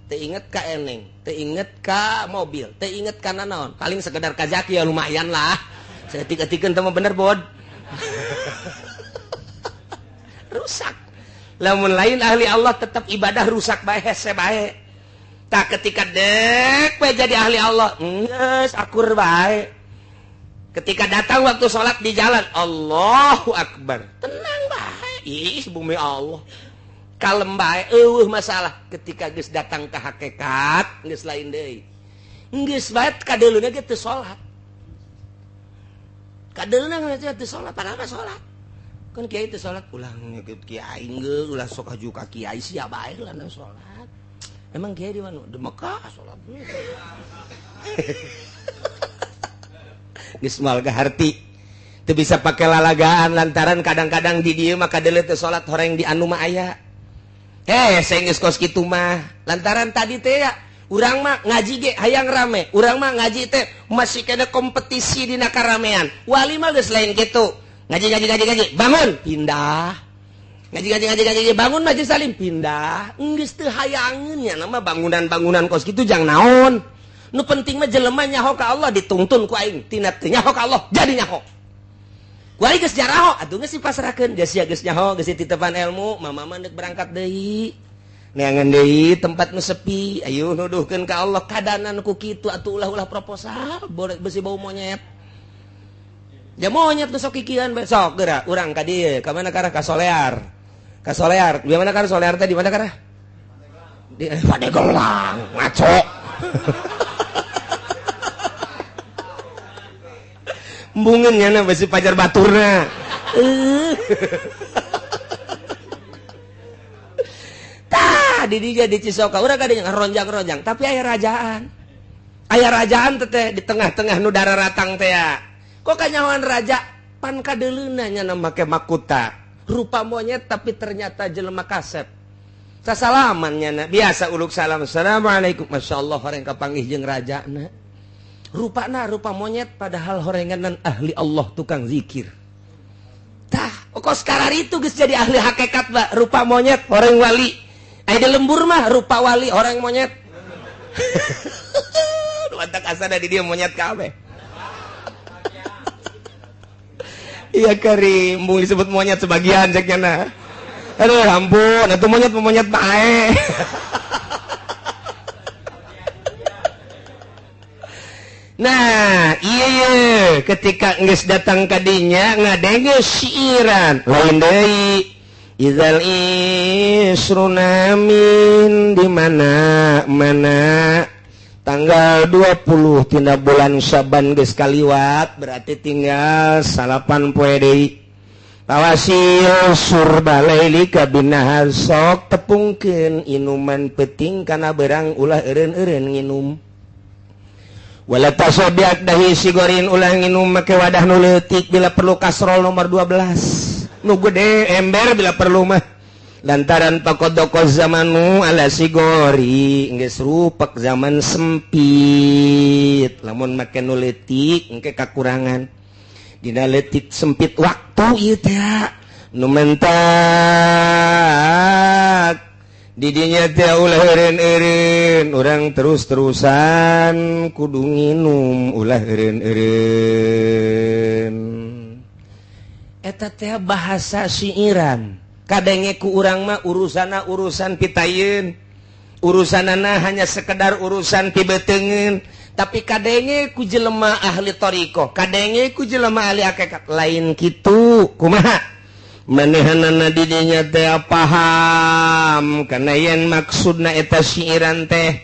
Teu inget ka eneng, teu inget ka mobil, teu inget ka nanaon. Paling sekedar ka zaki ya lumayan lah. Saeutik-eutikeun teh mah bener bod. Rusak. Lamun lain ahli Allah tetap ibadah rusak bae hese bae. Tak ketika dek bae jadi ahli Allah, geus akur bae. Ketika datang waktu sholat di jalan, Allahu Akbar. Tenang bae. Ih, bumi Allah. Kalem bae, eueuh masalah. Ketika geus datang ke hakikat, geus lain deui. Geus bae kadeuleuna ge teu salat. Kadeuleuna ge teu salat, padahal mah salat. Kan kiai teu salat, ulah ngikut kiai geus, ulah sok haju ka kiai sia bae lah salat. Emang kiai di mana? Di Mekah salat. Geus moal kaharti. Teu bisa pake lalagaan lantaran kadang-kadang di dieu mah kadeuleu teu salat horeng di anu mah aya. Heh, geus kos kitu mah. Lantaran tadi teh ya, urang mah ngaji ge hayang rame. Urang mah ngaji teh masih kena kompetisi dina karamean. Wali mah geus lain kitu. Ngaji ngaji ngaji ngaji, bangun, pindah. Ngaji ngaji ngaji ngaji, bangun majelis salim, pindah. Geus teu hayangeun nya nama bangunan-bangunan kos kitu jang naon. Nu penting mah jelema nyaho ka Allah dituntun ku aing tina teu nyaho ka Allah jadi nyaho. Ku aing geus jaraho atuh geus dipasrahkeun geus sia geus nyaho geus titepan ilmu mama mah deuk berangkat deui. Neangan deui tempat nu sepi ayo nuduhkeun ka Allah kadanan ku kitu atuh ulah-ulah proposal besi bau monyet. Ja monyet nu sok kikian besok geura urang ka dieu ka mana karah ka Solear. Ka Solear di mana karah Solear teh di mana karah? Di Padegelang ngaco. Embungeun nya besi pajar baturna. Tah di dieu di Cisoka urang ka dieu ronjang-ronjang tapi aya rajaan. Aya rajaan teh di tengah-tengah nu dararatang teh ya. Kok kanyahoan raja pan kadeuleuna nya make makuta. Rupa monyet tapi ternyata jelema kasep. Sasalaman nya biasa uluk salam assalamualaikum masyaallah horeng kapanggih jeung rajana. Rupana rupa monyet padahal horenganan ahli Allah tukang zikir. Tah, kok sekarang itu geus jadi ahli hakikat ba, rupa monyet horeng wali. Aya di lembur mah rupa wali horeng monyet. Mantap asana di dieu monyet kabeh. Iya kari, embung disebut monyet sebagian cek nya. Aduh ampun, atuh monyet monyet bae. Nah, iya ketika geus datang ka dinya ngadenge siiran lain deui. Idzal isruna min di mana mana tanggal 20 tina bulan Syaban geus kaliwat berarti tinggal 9 poe deui. Tawasil surbalaili kabinahar sok tepungkeun inuman peuting kana berang ulah eureun-eureun nginum. Wala tasobiak dahi sigorin ulah nginum make wadah nu leutik bila perlu kasrol nomor 12 nu gede ember bila perlu mah lantaran pakodoko zamanu ala sigori geus rupak zaman sempit lamun make nu leutik engke kakurangan dina leutik sempit waktu ieu teh nu mentak didinya teh ulah eureun-eureun urang terus-terusan kudu nginum ulah eureun-eureun eta teh bahasa siiran kadenge ku urang mah urusana urusan pitayeun urusanana hanya sekedar urusan pibeteungeun tapi kadenge ku jelema ahli thariqah kadenge ku jelema ahli hakikat lain kitu kumaha manehanana didinya teh paham karena yen maksudna eta siiran teh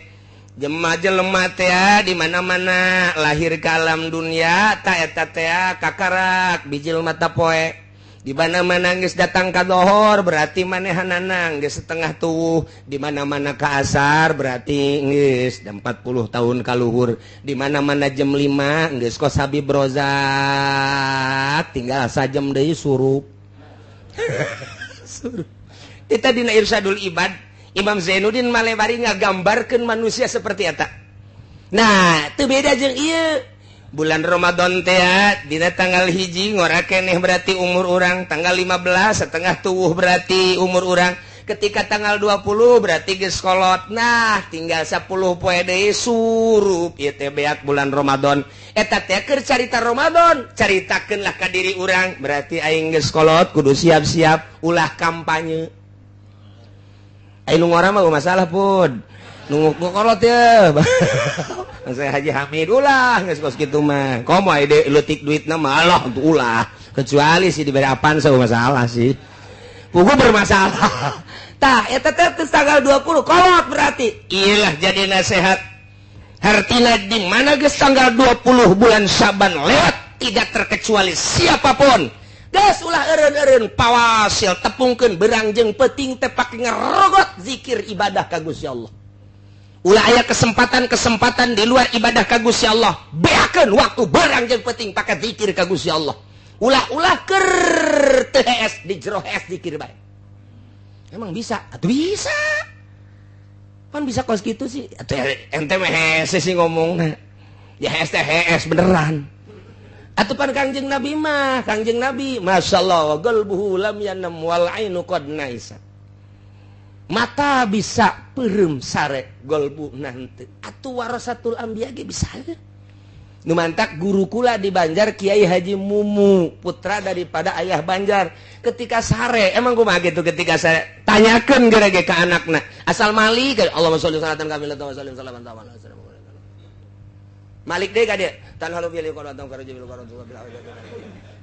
jema jelema teh di mana-mana lahir ke alam dunia ta eta teh kakarak bijil mata poe di mana-mana geus datang ka dohor berarti manehanana geus setengah tuwuh di mana-mana ka asar berarti geus 40 tahun kaluhur di mana-mana jam 5 geus kos Habib Rozak tinggal sajam deui surup. Kita dina Irsyadul Ibad Imam Zainuddin Malebari ngagambarkeun manusia seperti eta. Nah, teu beda jeung ieu. Bulan Ramadan teh dina tanggal 1 ngora keneh berarti umur urang, tanggal 15 setengah tuwuh berarti umur urang. Ketika tanggal 20 berarti geus kolot. Nah, tinggal 10 poe deui surup ieu teh beak bulan Ramadan. Eta teh keur carita Ramadan, caritakeunlah ka diri urang, berarti aing geus kolot kudu siap-siap ulah kampanye. Aing nu ngora mah masalah pun. Nu kolot ye. Saya Haji Hamid ulah geus kos kitu mah. Komo aya leutik duitna mah Allah ulah. Kecuali sih diberi apaan saya masalah sih. Pugu bermasalah. Tah eta teh tanggal 20 kolot berarti. Iyalah jadi nasihat. Hartina di mana geus tanggal 20 bulan Syaban lewat tidak terkecuali siapapun. Geus ulah eureun-eureun pawasil tepungkeun berang jeung peuting teh pake ngerogot zikir ibadah ka Gusti Allah. Ulah aya kesempatan-kesempatan di luar ibadah ka Gusti Allah. Beakeun waktu berang jeung peuting pake zikir ka Gusti Allah. Ulah-ulah keur teu hees di jero hees zikir bae. Emang bisa? Atuh bisa. Pan bisa kos kitu sih. Atuh ente mah hese sih ngomongna. Ya hees teh hees beneran. Atuh pan Kangjeng Nabi mah, Kangjeng Nabi masyaallah qalbuhu lam yanam wal ainu qad naisa. Mata bisa peureum sare golbu nanti. Atuh warasatul anbiya ge bisa. Nu mantak guru kula di Banjar Kiai Haji Mumu, putra daripada ayah Banjar. Ketika sare, emang kumaha gitu ketika sare? Tanyakeun geura ge ka anakna. Asal malik, Allahumma sholli salatan kamilatan wa sallim salaman tamam. Malik deui ka dieu. Tanhalu bil qur'an qaraju bil qur'an bil.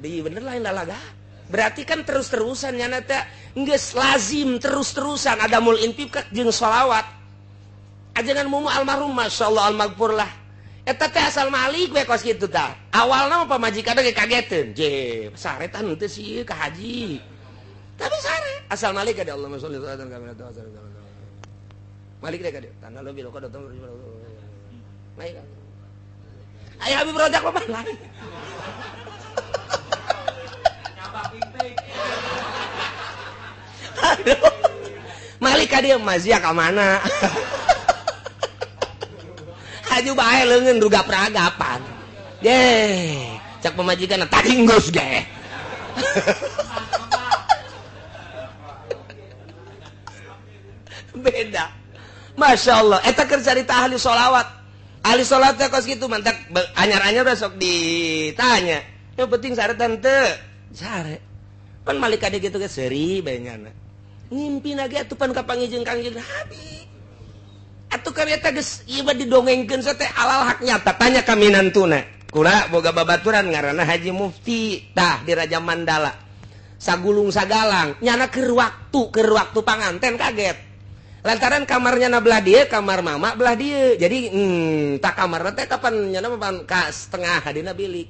Deui bener lain lalaga. Berarti kan terus-terusan nyana teh geus lazim terus-terusan ada mul intifak jeung sholawat. Ajengan Mumu almarhum masyaallah almaghfur lah. Eta teh asal malik we kos kitu tah. Awalna mah pamajikan ge kageteun. Je, sare tah henteu sih ka haji. Tapi sare asal malik ka Allahumma sholli salatan kamilatan wa sallim. Malik deh ka dieu. Tanah lo bil qadam. Malik. Aya Habib Rojak mah lain. Aduh. Malik ka dieu mazia ka mana? Haju bae leungeun rugap-ragapan. Ye, cak pamajikan tadi geus ge. Beda. Masya Allah, eta keur carita ahli sholawat. Ahli sholawat teh kos kitu mantak anyar-anyar besok ditanya. Yang penting sare tante. Sare. Pan malik kade kitu ge seuri bae nyana. Ngimpi ge atuh pan kapanggih jeung Kangjeng Nabi. Atuh kan eta geus ieu mah didongengkeun teh alal hak nyata. Tanya ka minantuna. Kula boga babaturan ngaranna Haji Mufti tah di Raja Mandala. Sagulung sagalang nyana keur waktu panganten kaget. Lantaran kamarnya na belah dieu, kamar mama belah dieu. Jadi tak kamarna teh kapan nyana mah ka setengah hadina bilik.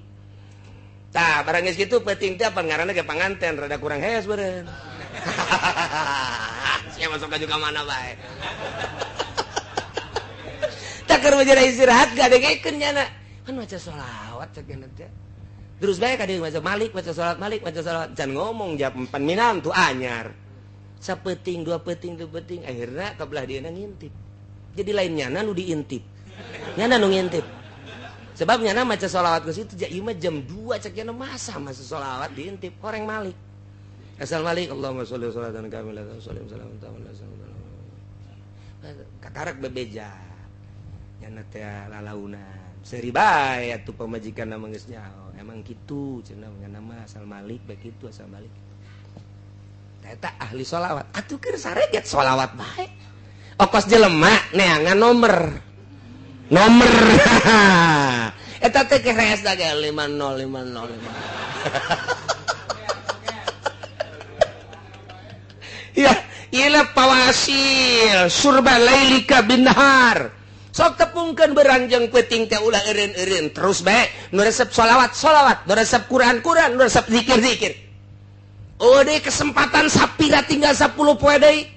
Tah barang geus kitu peuting teh pan ngaranna ge panganten rada kurang hees beureun. Sia masuk ka mana bae. Tak keur bejana istirahat gadengekeun nyana. Kan maca sholawat cek nyana teh. Terus bae ka dieu maca malik, maca sholawat malik, maca sholawat. Can ngomong jam pan minantu anyar. Sapeting, dua peting, dua peting, akhirnya kebelah dia ngintip. Jadi lain nyana nu diintip. Nyana nu ngintip. Sebab nyana maca sholawat ke situ ieu mah jam 2 cek nyana masa maca sholawat diintip horeng malik. Asal malik Allahumma sholli sholatan kamilatan sholli salaman tamam. Kakarak bebeja. Nyana teh lalaunan. Seuri bae atuh pamajikan mah geus nyaho. Emang kitu cenah nyana mah asal malik bae kitu asal malik. Eta ahli sholawat atuh keur sareget sholawat bae okos jelema neangan nomor nomor eta teh keres da ge 50505. Ya ieu pawasil surba lailika binahar sok tepungkeun beranjeng peuting teh ulah eureun-eureun terus bae nu resep sholawat sholawat nu resep Quran Quran nu resep zikir zikir. Oh deh kesempatan sapira tinggal 10 poe deui.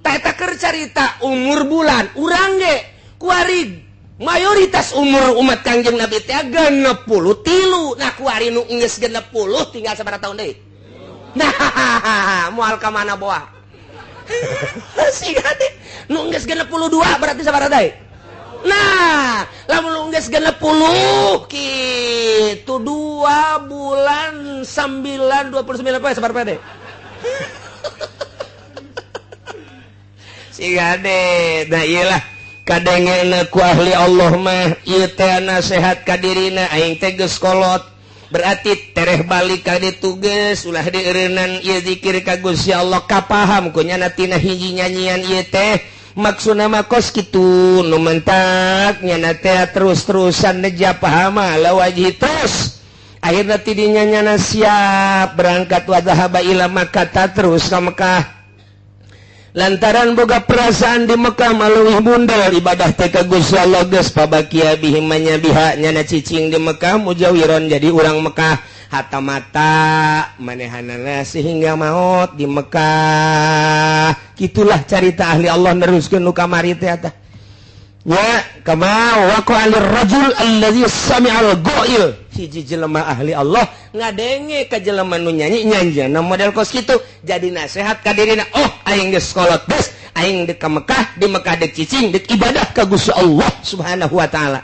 Tah eta keur carita umur bulan urang ge kuari mayoritas umur umat Kangjeng Nabi teh 63. Nah kuari nu geus 60 tinggal sabaraha tahun deui. Nah moal ka mana boa. Siga teh nu geus 62 berarti sabaraha deui. Nah, lamun nu geus 60 kitu 2 bulan 9 29 poe sabaraha poe deui. Siga deh, nah iyalah kadengena ku ahli Allah mah ieu teh nasehat ka dirina aing teh geus kolot. Berarti tereh balik ka ditu geus ulah dieureunnan ieu zikir ka Gusti Allah kapaham ku nyana tina hiji nyanyian ieu teh. Maksudna mah kos kitu nu mentak nyana teh terus-terusan neja pahama lawajih terus akhirna ti dinya nyana siap berangkat wa dhahaba ila Makkah terus ka Mekah lantaran boga perasaan di Mekah maleuwih bundel ibadah teh ka Gusti Allah geus pabakia bihim manya biha nyana cicing di Mekah mujawiron jadi urang Mekah hatta mata manehanana sehingga maut di Mekah. Kitulah carita ahli Allah neruskeun nu kamari teh eta. Ya kama waqa lirrajul allazi sami'al ghail. Hiji jelema ahli Allah ngadenge ka jelema nu nyanyi nyanjana model kos kitu jadi nasehat ka dirina, oh aing geus kolot geus aing deuk ka Mekah, di Mekah deuk cicing deuk ibadah ka Gusti Allah Subhanahu wa taala.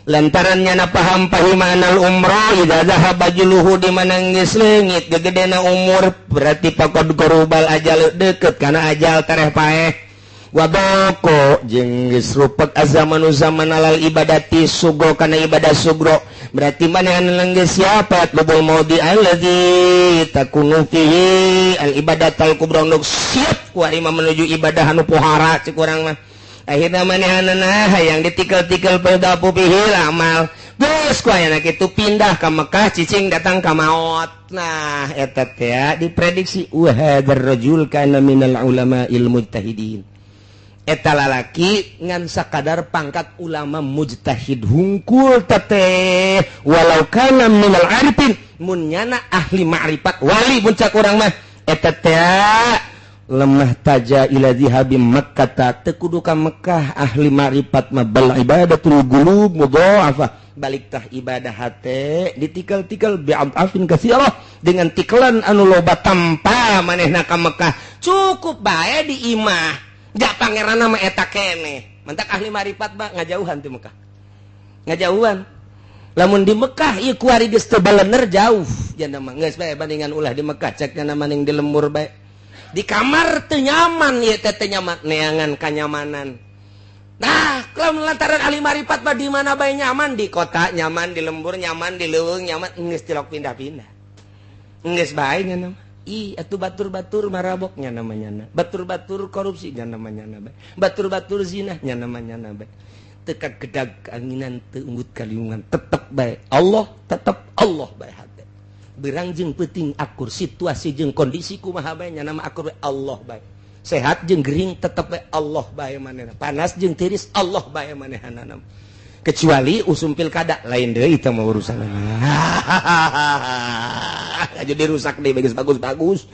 Lantaran nyana paham pahimanal umroh idza dhahaba juluhu di mana geus leungit gegedena umur berarti pakod gorubal ajal deket kana ajal tereh paeh wadoko jeung geus rupek azamanu zaman alal ibadati sugro kana ibadah sugro berarti manehna geus siapa lubul maudi allazi takunu fihi al ibadatal kubra nu siap ku ari menuju ibadah anu pohara cek urang mah. Akhirna manehanana hayang ditikel-tikel pedapu pihil amal geus ku ayana kitu pindah ka Mekah cicing datang ka maot. Nah eta teh diprediksi wa hadzal rajul kana minal ulama'il mujtahidin. Eta lalaki ngan sakadar pangkat ulama mujtahid hungkul teteh walau kana minal arifin mun nyana ahli ma'rifat wali mun cak urang mah eta teh lemah taja ila zihabi Makkah teu kudu ka Mekah ahli ma'rifat mah bal ibadatul qulub mudha'afah balik tah ibadah hate ditikel-tikel bi'afin katsirah dengan tikelan anu loba tanpa manehna ka Mekah cukup bae di imah ja pangeranna mah eta keneh mantak ahli ma'rifat mah ngajauhan ti Mekah ngajauhan lamun di Mekah ieu kuari geus teu balener jauh jana mah geus bae bandingan ulah di Mekah cek nya maning di lembur bae di kamar teu nyaman ieu teh teu nyaman neangan kanyamanan. Nah, kalau lantaran ahli marifat mah di mana bae nyaman, di kota nyaman, di lembur nyaman, di leuweung nyaman, geus tilok pindah-pindah. Geus bae nya mah. Ih, atuh batur-batur marabok nya namanya na. Batur-batur korupsi nya namanya na bae. Batur-batur zina nya namanya na bae. Teu kagedag anginan teu unggut kaliungan tetep bae Allah, tetep Allah bae hate. Berang jeung peuting akur situasi jeung kondisi kumaha bae nya nama akur bae Allah bae. Sehat jeung gering tetep bae Allah bae manehna. Panas jeung tiris Allah bae manehna. Kecuali usum pilkada lain deui teh mah urusanna. Jadi rusak deui bagus bagus-bagus.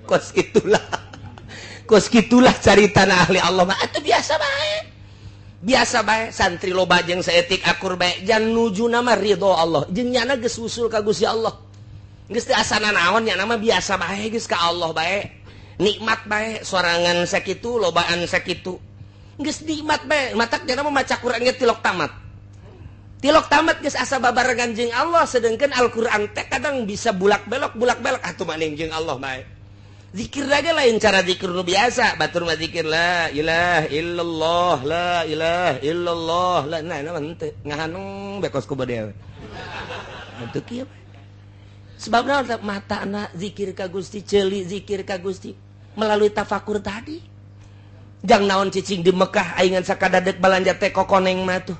Kos itulah. Kos kitulah caritana ahli Allah mah atuh biasa bae. Biasa bae santri loba jeung saeutik akur bae jan nuju nama ridho Allah jeung nyana geus usul ka Gusti Allah geus teu asana naon nya nama biasa bae geus ka Allah bae nikmat bae sorangan sakitu lobaan sakitu geus nikmat bae matak nya mah maca Quran ge tilok tamat geus asa babarengan jeung Allah sedengkeun Al-Qur'an teh kadang bisa bulak-belok atuh maning jeung Allah bae. Zikir lagi lain cara zikir nu biasa batur mah zikir la ilaha illallah la ilaha illallah la nah nah henteu ngahanung bekos ku bade atuh kieu sebabna matana zikir ka Gusti ceuli zikir ka Gusti melalui tafakur tadi jang naon cicing di Mekah aingan sakadadek balanja teh kokoneng mah tuh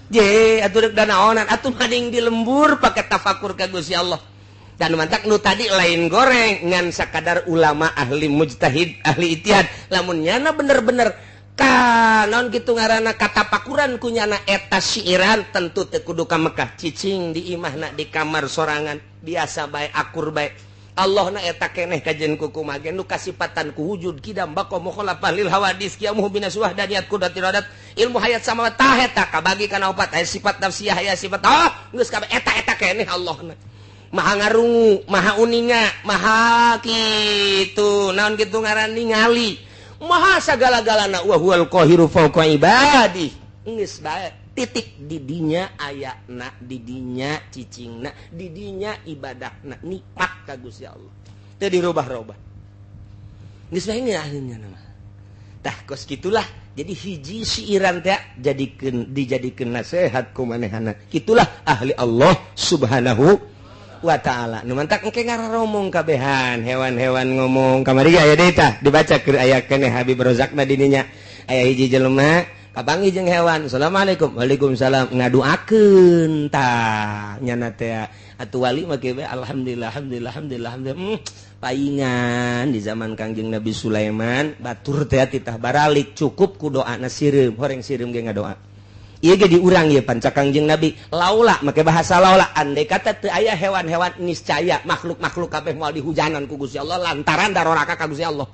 je atuh deuk danaonan atuh maning di lembur pake tafakur ka Gusti Allah. Dan mantak nu tadi lain goreng ngan sakadar ulama ahli mujtahid ahli ijtihad lamun nyana bener-bener ka naon kitu ngaranna katapakuran ku nyana eta siiran tentu teu kudu ka Mekah cicing di imahna di kamar sorangan biasa bae akur bae Allah na eta keneh kajen ku kumaha ge nu kasipatan ku wujud kidam baqa mukhalafah lil hawadis qiyamuhu binaswah daniat qudratil adat ilmu hayat sama tah eta kabagi kana opat aya sifat nafsiyah aya sifat ah geus kabeh eta-eta keneh Allah na maha ngarungu maha uninga maha kitu naon kitu ngaran ningali maha sagala-galana wa huwal qahiru fawqa ibadi geus bae titik didinya ayana didinya cicingna didinya ibadahna nikmat ka Gusti Allah teu dirubah-rubah geus bae ngeunaheun mah tah kos kitulah jadi hiji siiran teh jadikeun dijadikeun nasihat ku manehana kitulah ahli Allah subhanahu wa ta'ala nu mantak engke ngaromong kabehan hewan-hewan ngomong kamari ge aya deui tah dibaca keur aya keneh Habib Rozakna dininya aya hiji jelema kapanggih jeung hewan assalamualaikum waalaikumsalam ngaduakeun tah nyana teh atuh wali mah kieu alhamdulillah alhamdulillah alhamdulillah alhamdulillah paingan di zaman Kangjeng Nabi Sulaiman batur teh titah baralik cukup ku doana sireum horeng sireum ge ngadoa ieu ge diurang ieu panca Kangjeng Nabi laula make bahasa laula andai kata teu aya hewan-hewan niscaya makhluk-makhluk kabeh moal dihujanan ku Gusti Allah lantaran daroraka ka Gusti Allah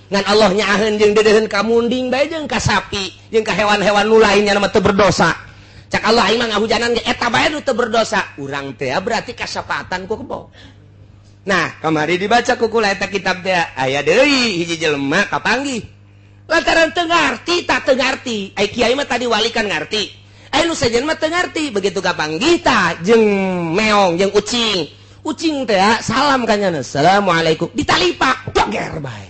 ngan Allah nyaaheun jeung deudeuheun ka munding bae jeung ka sapi jeung ka hewan-hewan nu lainnya mah teu berdosa cak Allah aing mah ngahujanan ge eta bae nu teu berdosa urang teh berarti kasapatan ku kebo. Nah kamari dibaca ku kula eta kitab teh aya deui hiji jelema kapanggih Lantaran teu ngarti, tak teu ngarti. Ai kiai mah tadi wali kan ngarti. Ai nu sejen mah teu ngarti, begitu kapanggih tah jeung meong jeung ucing. Ucing teh salam ka nyana. Assalamualaikum. Ditalipak, toger bae.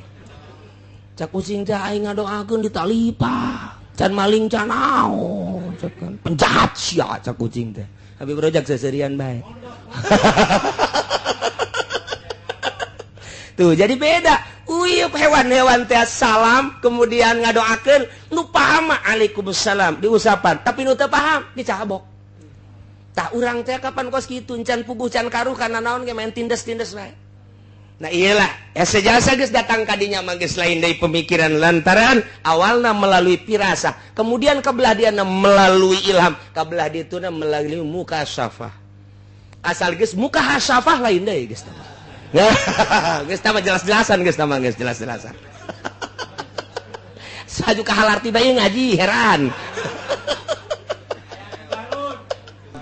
Cak ucing teh aing ngadoakeun ditalipak. Can maling can naon, penjahat sia cak ucing teh. Habib Rojak seserian bae. Tuh jadi beda. Uyup hewan-hewan teh salam kemudian ngadoakeun nu paham waalaikumsalam diusapan, tapi nu teu paham dicabok. Tah urang teh kapan kos kitu can puguh can karuh kana naon ge main tindes-tindes bae. Nah iyalah, sejasa geus datang kadinya mah geus lain deui pemikiran lantaran awalna melalui pirasa, kemudian kebelah diana melalui ilham, kebelah dituna melalui mukasyafah. Asal geus mukasyafah lain deui geus tah. Geus tah jelas-jelasan geus tah mah geus jelas-jelasan. Saju ka halarti bae ngaji heran.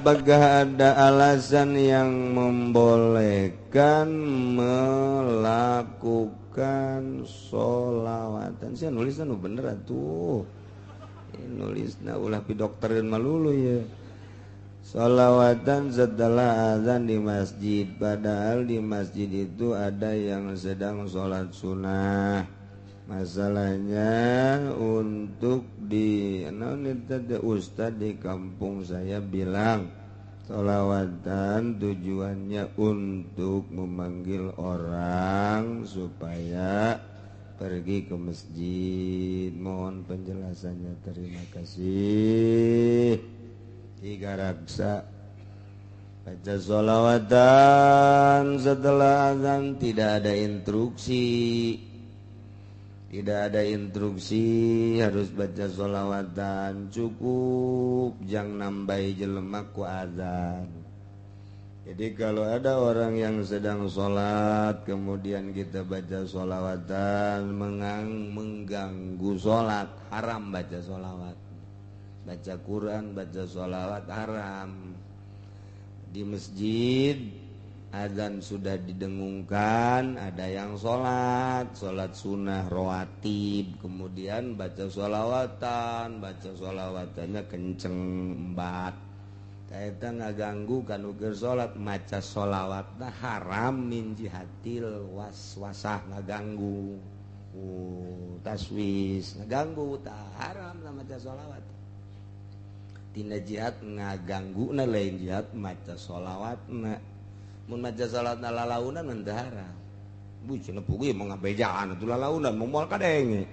Apakah ada alasan yang membolehkan melakukan sholawatan? Saya nulisnya nu bener atuh. Nulisna ulah pi dokterin malulu ya. Sholawatan setelah azan di masjid, padahal di masjid itu ada yang sedang sholat sunnah. Masalahnya untuk di ustadz di kampung saya bilang sholawatan tujuannya untuk memanggil orang supaya pergi ke masjid. Mohon penjelasannya, terima kasih. Tiga raksa baca sholawatan setelah azan tidak ada instruksi. Tidak ada instruksi harus baca sholawatan, cukup jangan nambahi jelema ku azan. Jadi kalau ada orang yang sedang sholat kemudian kita baca sholawatan mengganggu sholat, haram baca sholawat. Baca Quran, baca sholawat haram. Di masjid azan sudah didengungkan, ada yang sholat, sholat sunnah rawatib, kemudian baca sholawatan, baca sholawatannya kenceng embat. Eta ngaganggu kan ukur sholat, maca sholawatna haram min jihatil waswasah ngaganggu. Taswis ngaganggu, tah haram lah maca sholawat. Tina jihad ngaganggu na lain jihad maca sholawatna. Mun maca salatna lalaunan mah teu haram. Bu cenah puguh mah ngabejaan atuh lalaunan moal kadenge.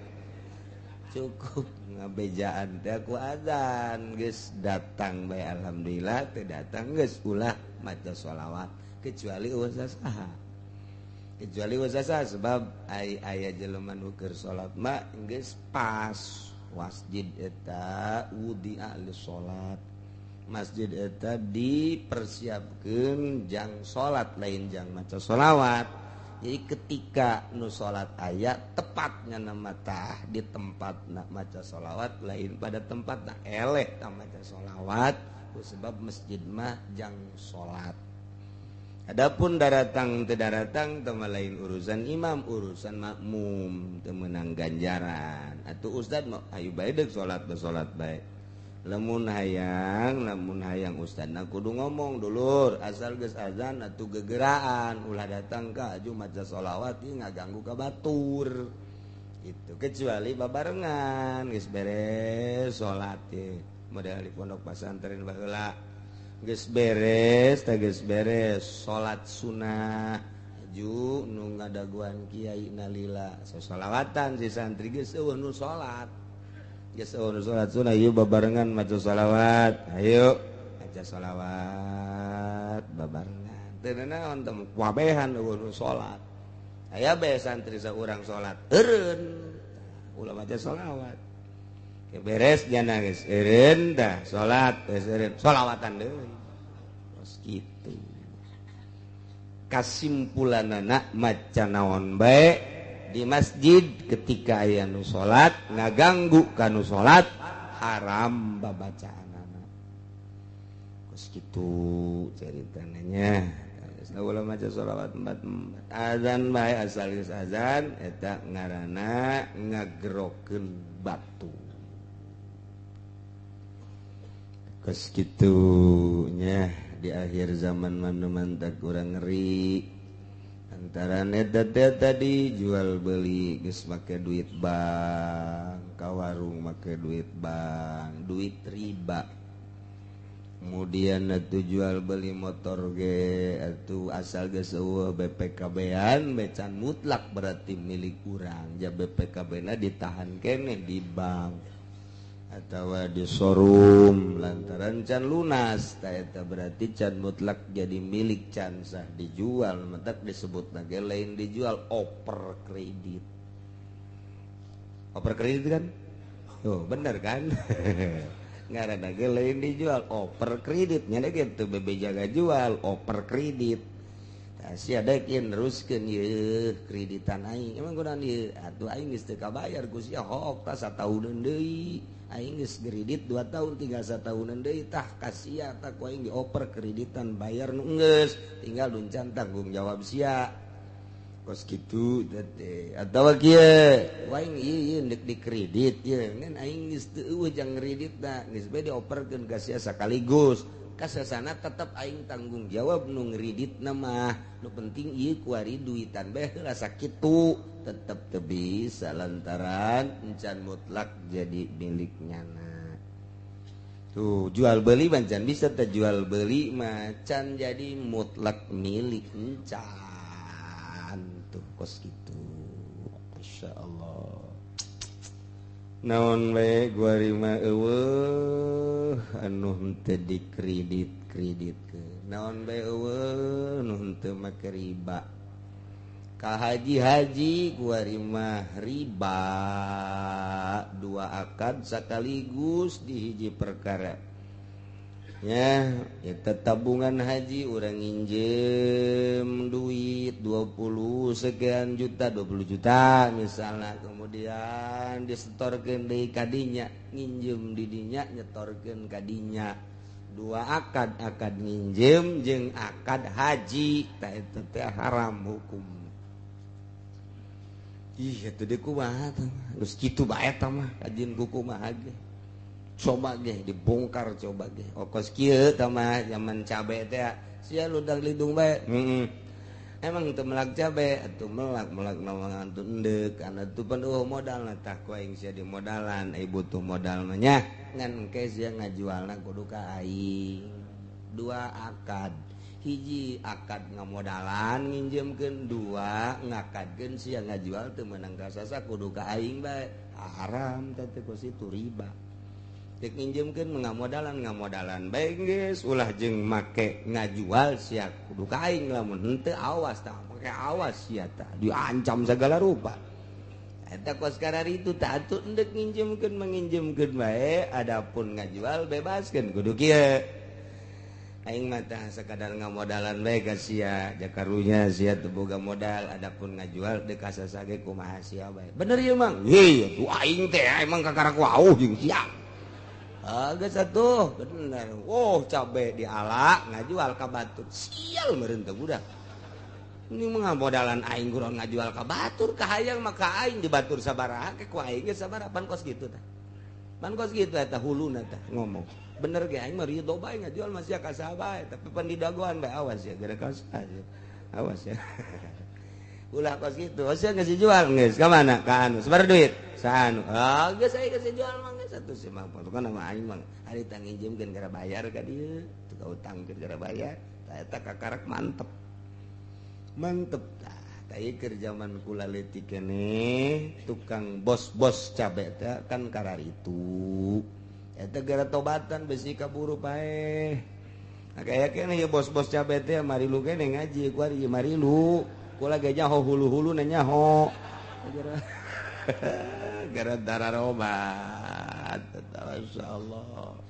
Cukup ngabejaan teh ku azan geus datang bae alhamdulillah, teu datang geus ulah maca sholawat kecuali eueuh saha. Kecuali eueuh saha sebab ai aya jelema nu keur salat mah geus pas masjid eta wudi'a li salat. Masjid eta dipersiapkeun jang salat lain jang maca sholawat. Jadi ketika nu salat aya tepatnya nama tah di tempat nak maca sholawat lain pada tempat nak eleh tah maca sholawat sebab masjid mah jang salat. Adapun daratang teu daratang teh lain urusan imam, urusan makmum teu meunang ganjaran. Atuh ustad mah ayu bae deuk salat salat bae. Lamun hayang ustadna kudu ngomong dulur asal geus azan atuh gegeraan ulah datang ka aju maca sholawat ieu ngaganggu ka batur. Itu kecuali babarengan geus beres salat ye model di pondok pesantren baheula geus beres teh geus beres salat sunah aju nu ngadaguan kiai nalila sasolawatan si santri geus eueuh nu salat. Geus eueuh salat sunah ieu babarengan maca sholawat. Ayo maca sholawat babarengan. Teu naon teh wabehan eueuh salat. Aya bae santri saurang salat eureun. Ulah maca sholawat. Ke beres jana geus eureun tah salat geus eureun sholawatan deui. Terus kitu. Kasimpulanana maca naon bae di masjid ketika aya nu salat ngaganggu ka nu salat haram babacaanana. Kos kitu caritananya. geus ulah maca sholawat 44 azan bae asal geus azan eta ngaranna ngagerokeun batu. Kos kitu nya di akhir zaman mana tak kurang ngeri antara eta tadi jual beli geus make duit bank, ka warung make duit bank, duit riba. Kemudian atuh jual beli motor ge atuh asal geus eueuh BPKB-an becan mutlak berarti milik urang. Ja BPKB-na ditahan keneh di bank atawa di showroom lantaran can lunas ta eta berarti can mutlak jadi milik, can sah dijual, mentak disebut lagi lain dijual, oper kredit. Oper kredit kan? Oh, bener kan? Ngaranna ge lain dijual, oper kredit nya gitu, bebe jaga jual oper kredit. Tah sia dekin neruskeun ieu kreditan aing. Emang kunaon ieu? Atuh aing geus teu kabayar ku sia hook tah satauneun deui. Aing geus kredit 2 tahun tinggal satauneun deui tah ka sia tah ku aing dioper kreditan bayar nu geus tinggal duncan tanggung jawab sia. Kos kitu teh atawa kieu aing ieu ieu deuk dikredit ieu ngan aing geus teu eueuh jang kreditna geus bae dioperkeun ka sia sakaligus kasasana tetep aing tanggung jawab nu ngreditna mah nu penting ieu kuari duitan bae heula sakitu tetep teu bisa lantaran encan mutlak jadi miliknya na. Tuh jual beli mah can bisa teh jual beli mah can jadi mutlak milik encan. Tuh kos gitu. Masya Allah. Naon bae gua mah eueuh anu henteu dikredit-kreditkeun. Naon bae eueuh anu henteu make riba. Ka haji-haji gua mah riba dua akad sekaligus di hiji perkara. Ya, eta tabungan haji urang nginjem duit 20 sekian juta, 20 juta misalnya, kemudian disetorkeun deui ka dinya, nginjem di dinya nyetorkeun ka dinya. Dua akad, akad nginjem jeung akad haji, tah eta teh haram hukum. Ih, eta deui kumaha tah? Geus kitu bae tah mah, kajian ku kumaha ge. Coba ge dibongkar coba ge. Oh kos kieu tah mah zaman cabe teh sia ludang lidung bae. Heeh. Emang teu melak cabe atuh melak-melak nawangan atuh endek kana tuh pan eueuh modalna tah ku aing sia di modalan ai butuh modal mah nya ngan engke sia ngajualna kudu ka aing. Dua akad. Hiji akad ngamodalan nginjemkeun, dua ngakadkeun sia ngajual teu meunang kasasa kudu ka aing bae. Haram teh teh kos itu riba. Dek nginjemkeun ngamodalan bae geus ulah jeung make ngajual sia kudu ka aing lamun henteu awas tah make awas sia tah diancam segala rupa. Eta kos kararitu tah atuh endek nginjemkeun menginjemkeun bae adapun ngajual bebaskeun kudu kieu. Aing mah tah sakadar ngamodalan bae ka sia jakarunya sia teu boga modal adapun ngajual deuk kasasa ge kumaha sia bae. Bener ieu Mang? Heuh atuh aing teh emang kakara ku auh jeung sia. Geus atuh bener. Oh cabe diala ngajual ka batur. Sial meureun teh budak. Ini mah modalan aing kurang ngajual ka batur kahayang maka aing di batur sabaraha ke ku aing ge sabaraha pan kos kitu tah. Pan kos kitu eta huluna tah ngomong. Bener ge aing mah ridho bae ngajual masih ka saha bae tapi pan didagoan bae awas ya gara kaos aja. Awas ya. Ulah kos kitu. Oh sia geus dijual geus ka mana? Ka anu. Sabaraha duit? Saanu. Ah geus aing geus dijual mah geus atuh si Mang. Patukan sama aing mah ari tah nginjemkeun gara bayar ka dieu, teu kautangkeun gara bayar. Tah eta kakarak mantep. Mantep tah. Tah ieu keur jaman kula leutik keneh tukang bos-bos cabe teh kan kararitu. Eta gara tobatan besi kaburu paeh. Nah kaya keneh ieu bos-bos cabe teh marilu keneh ngaji ku ari marilu. Kula ge nyaho hulu-hulu na nyaho. Gara dararobat. Masyaallah.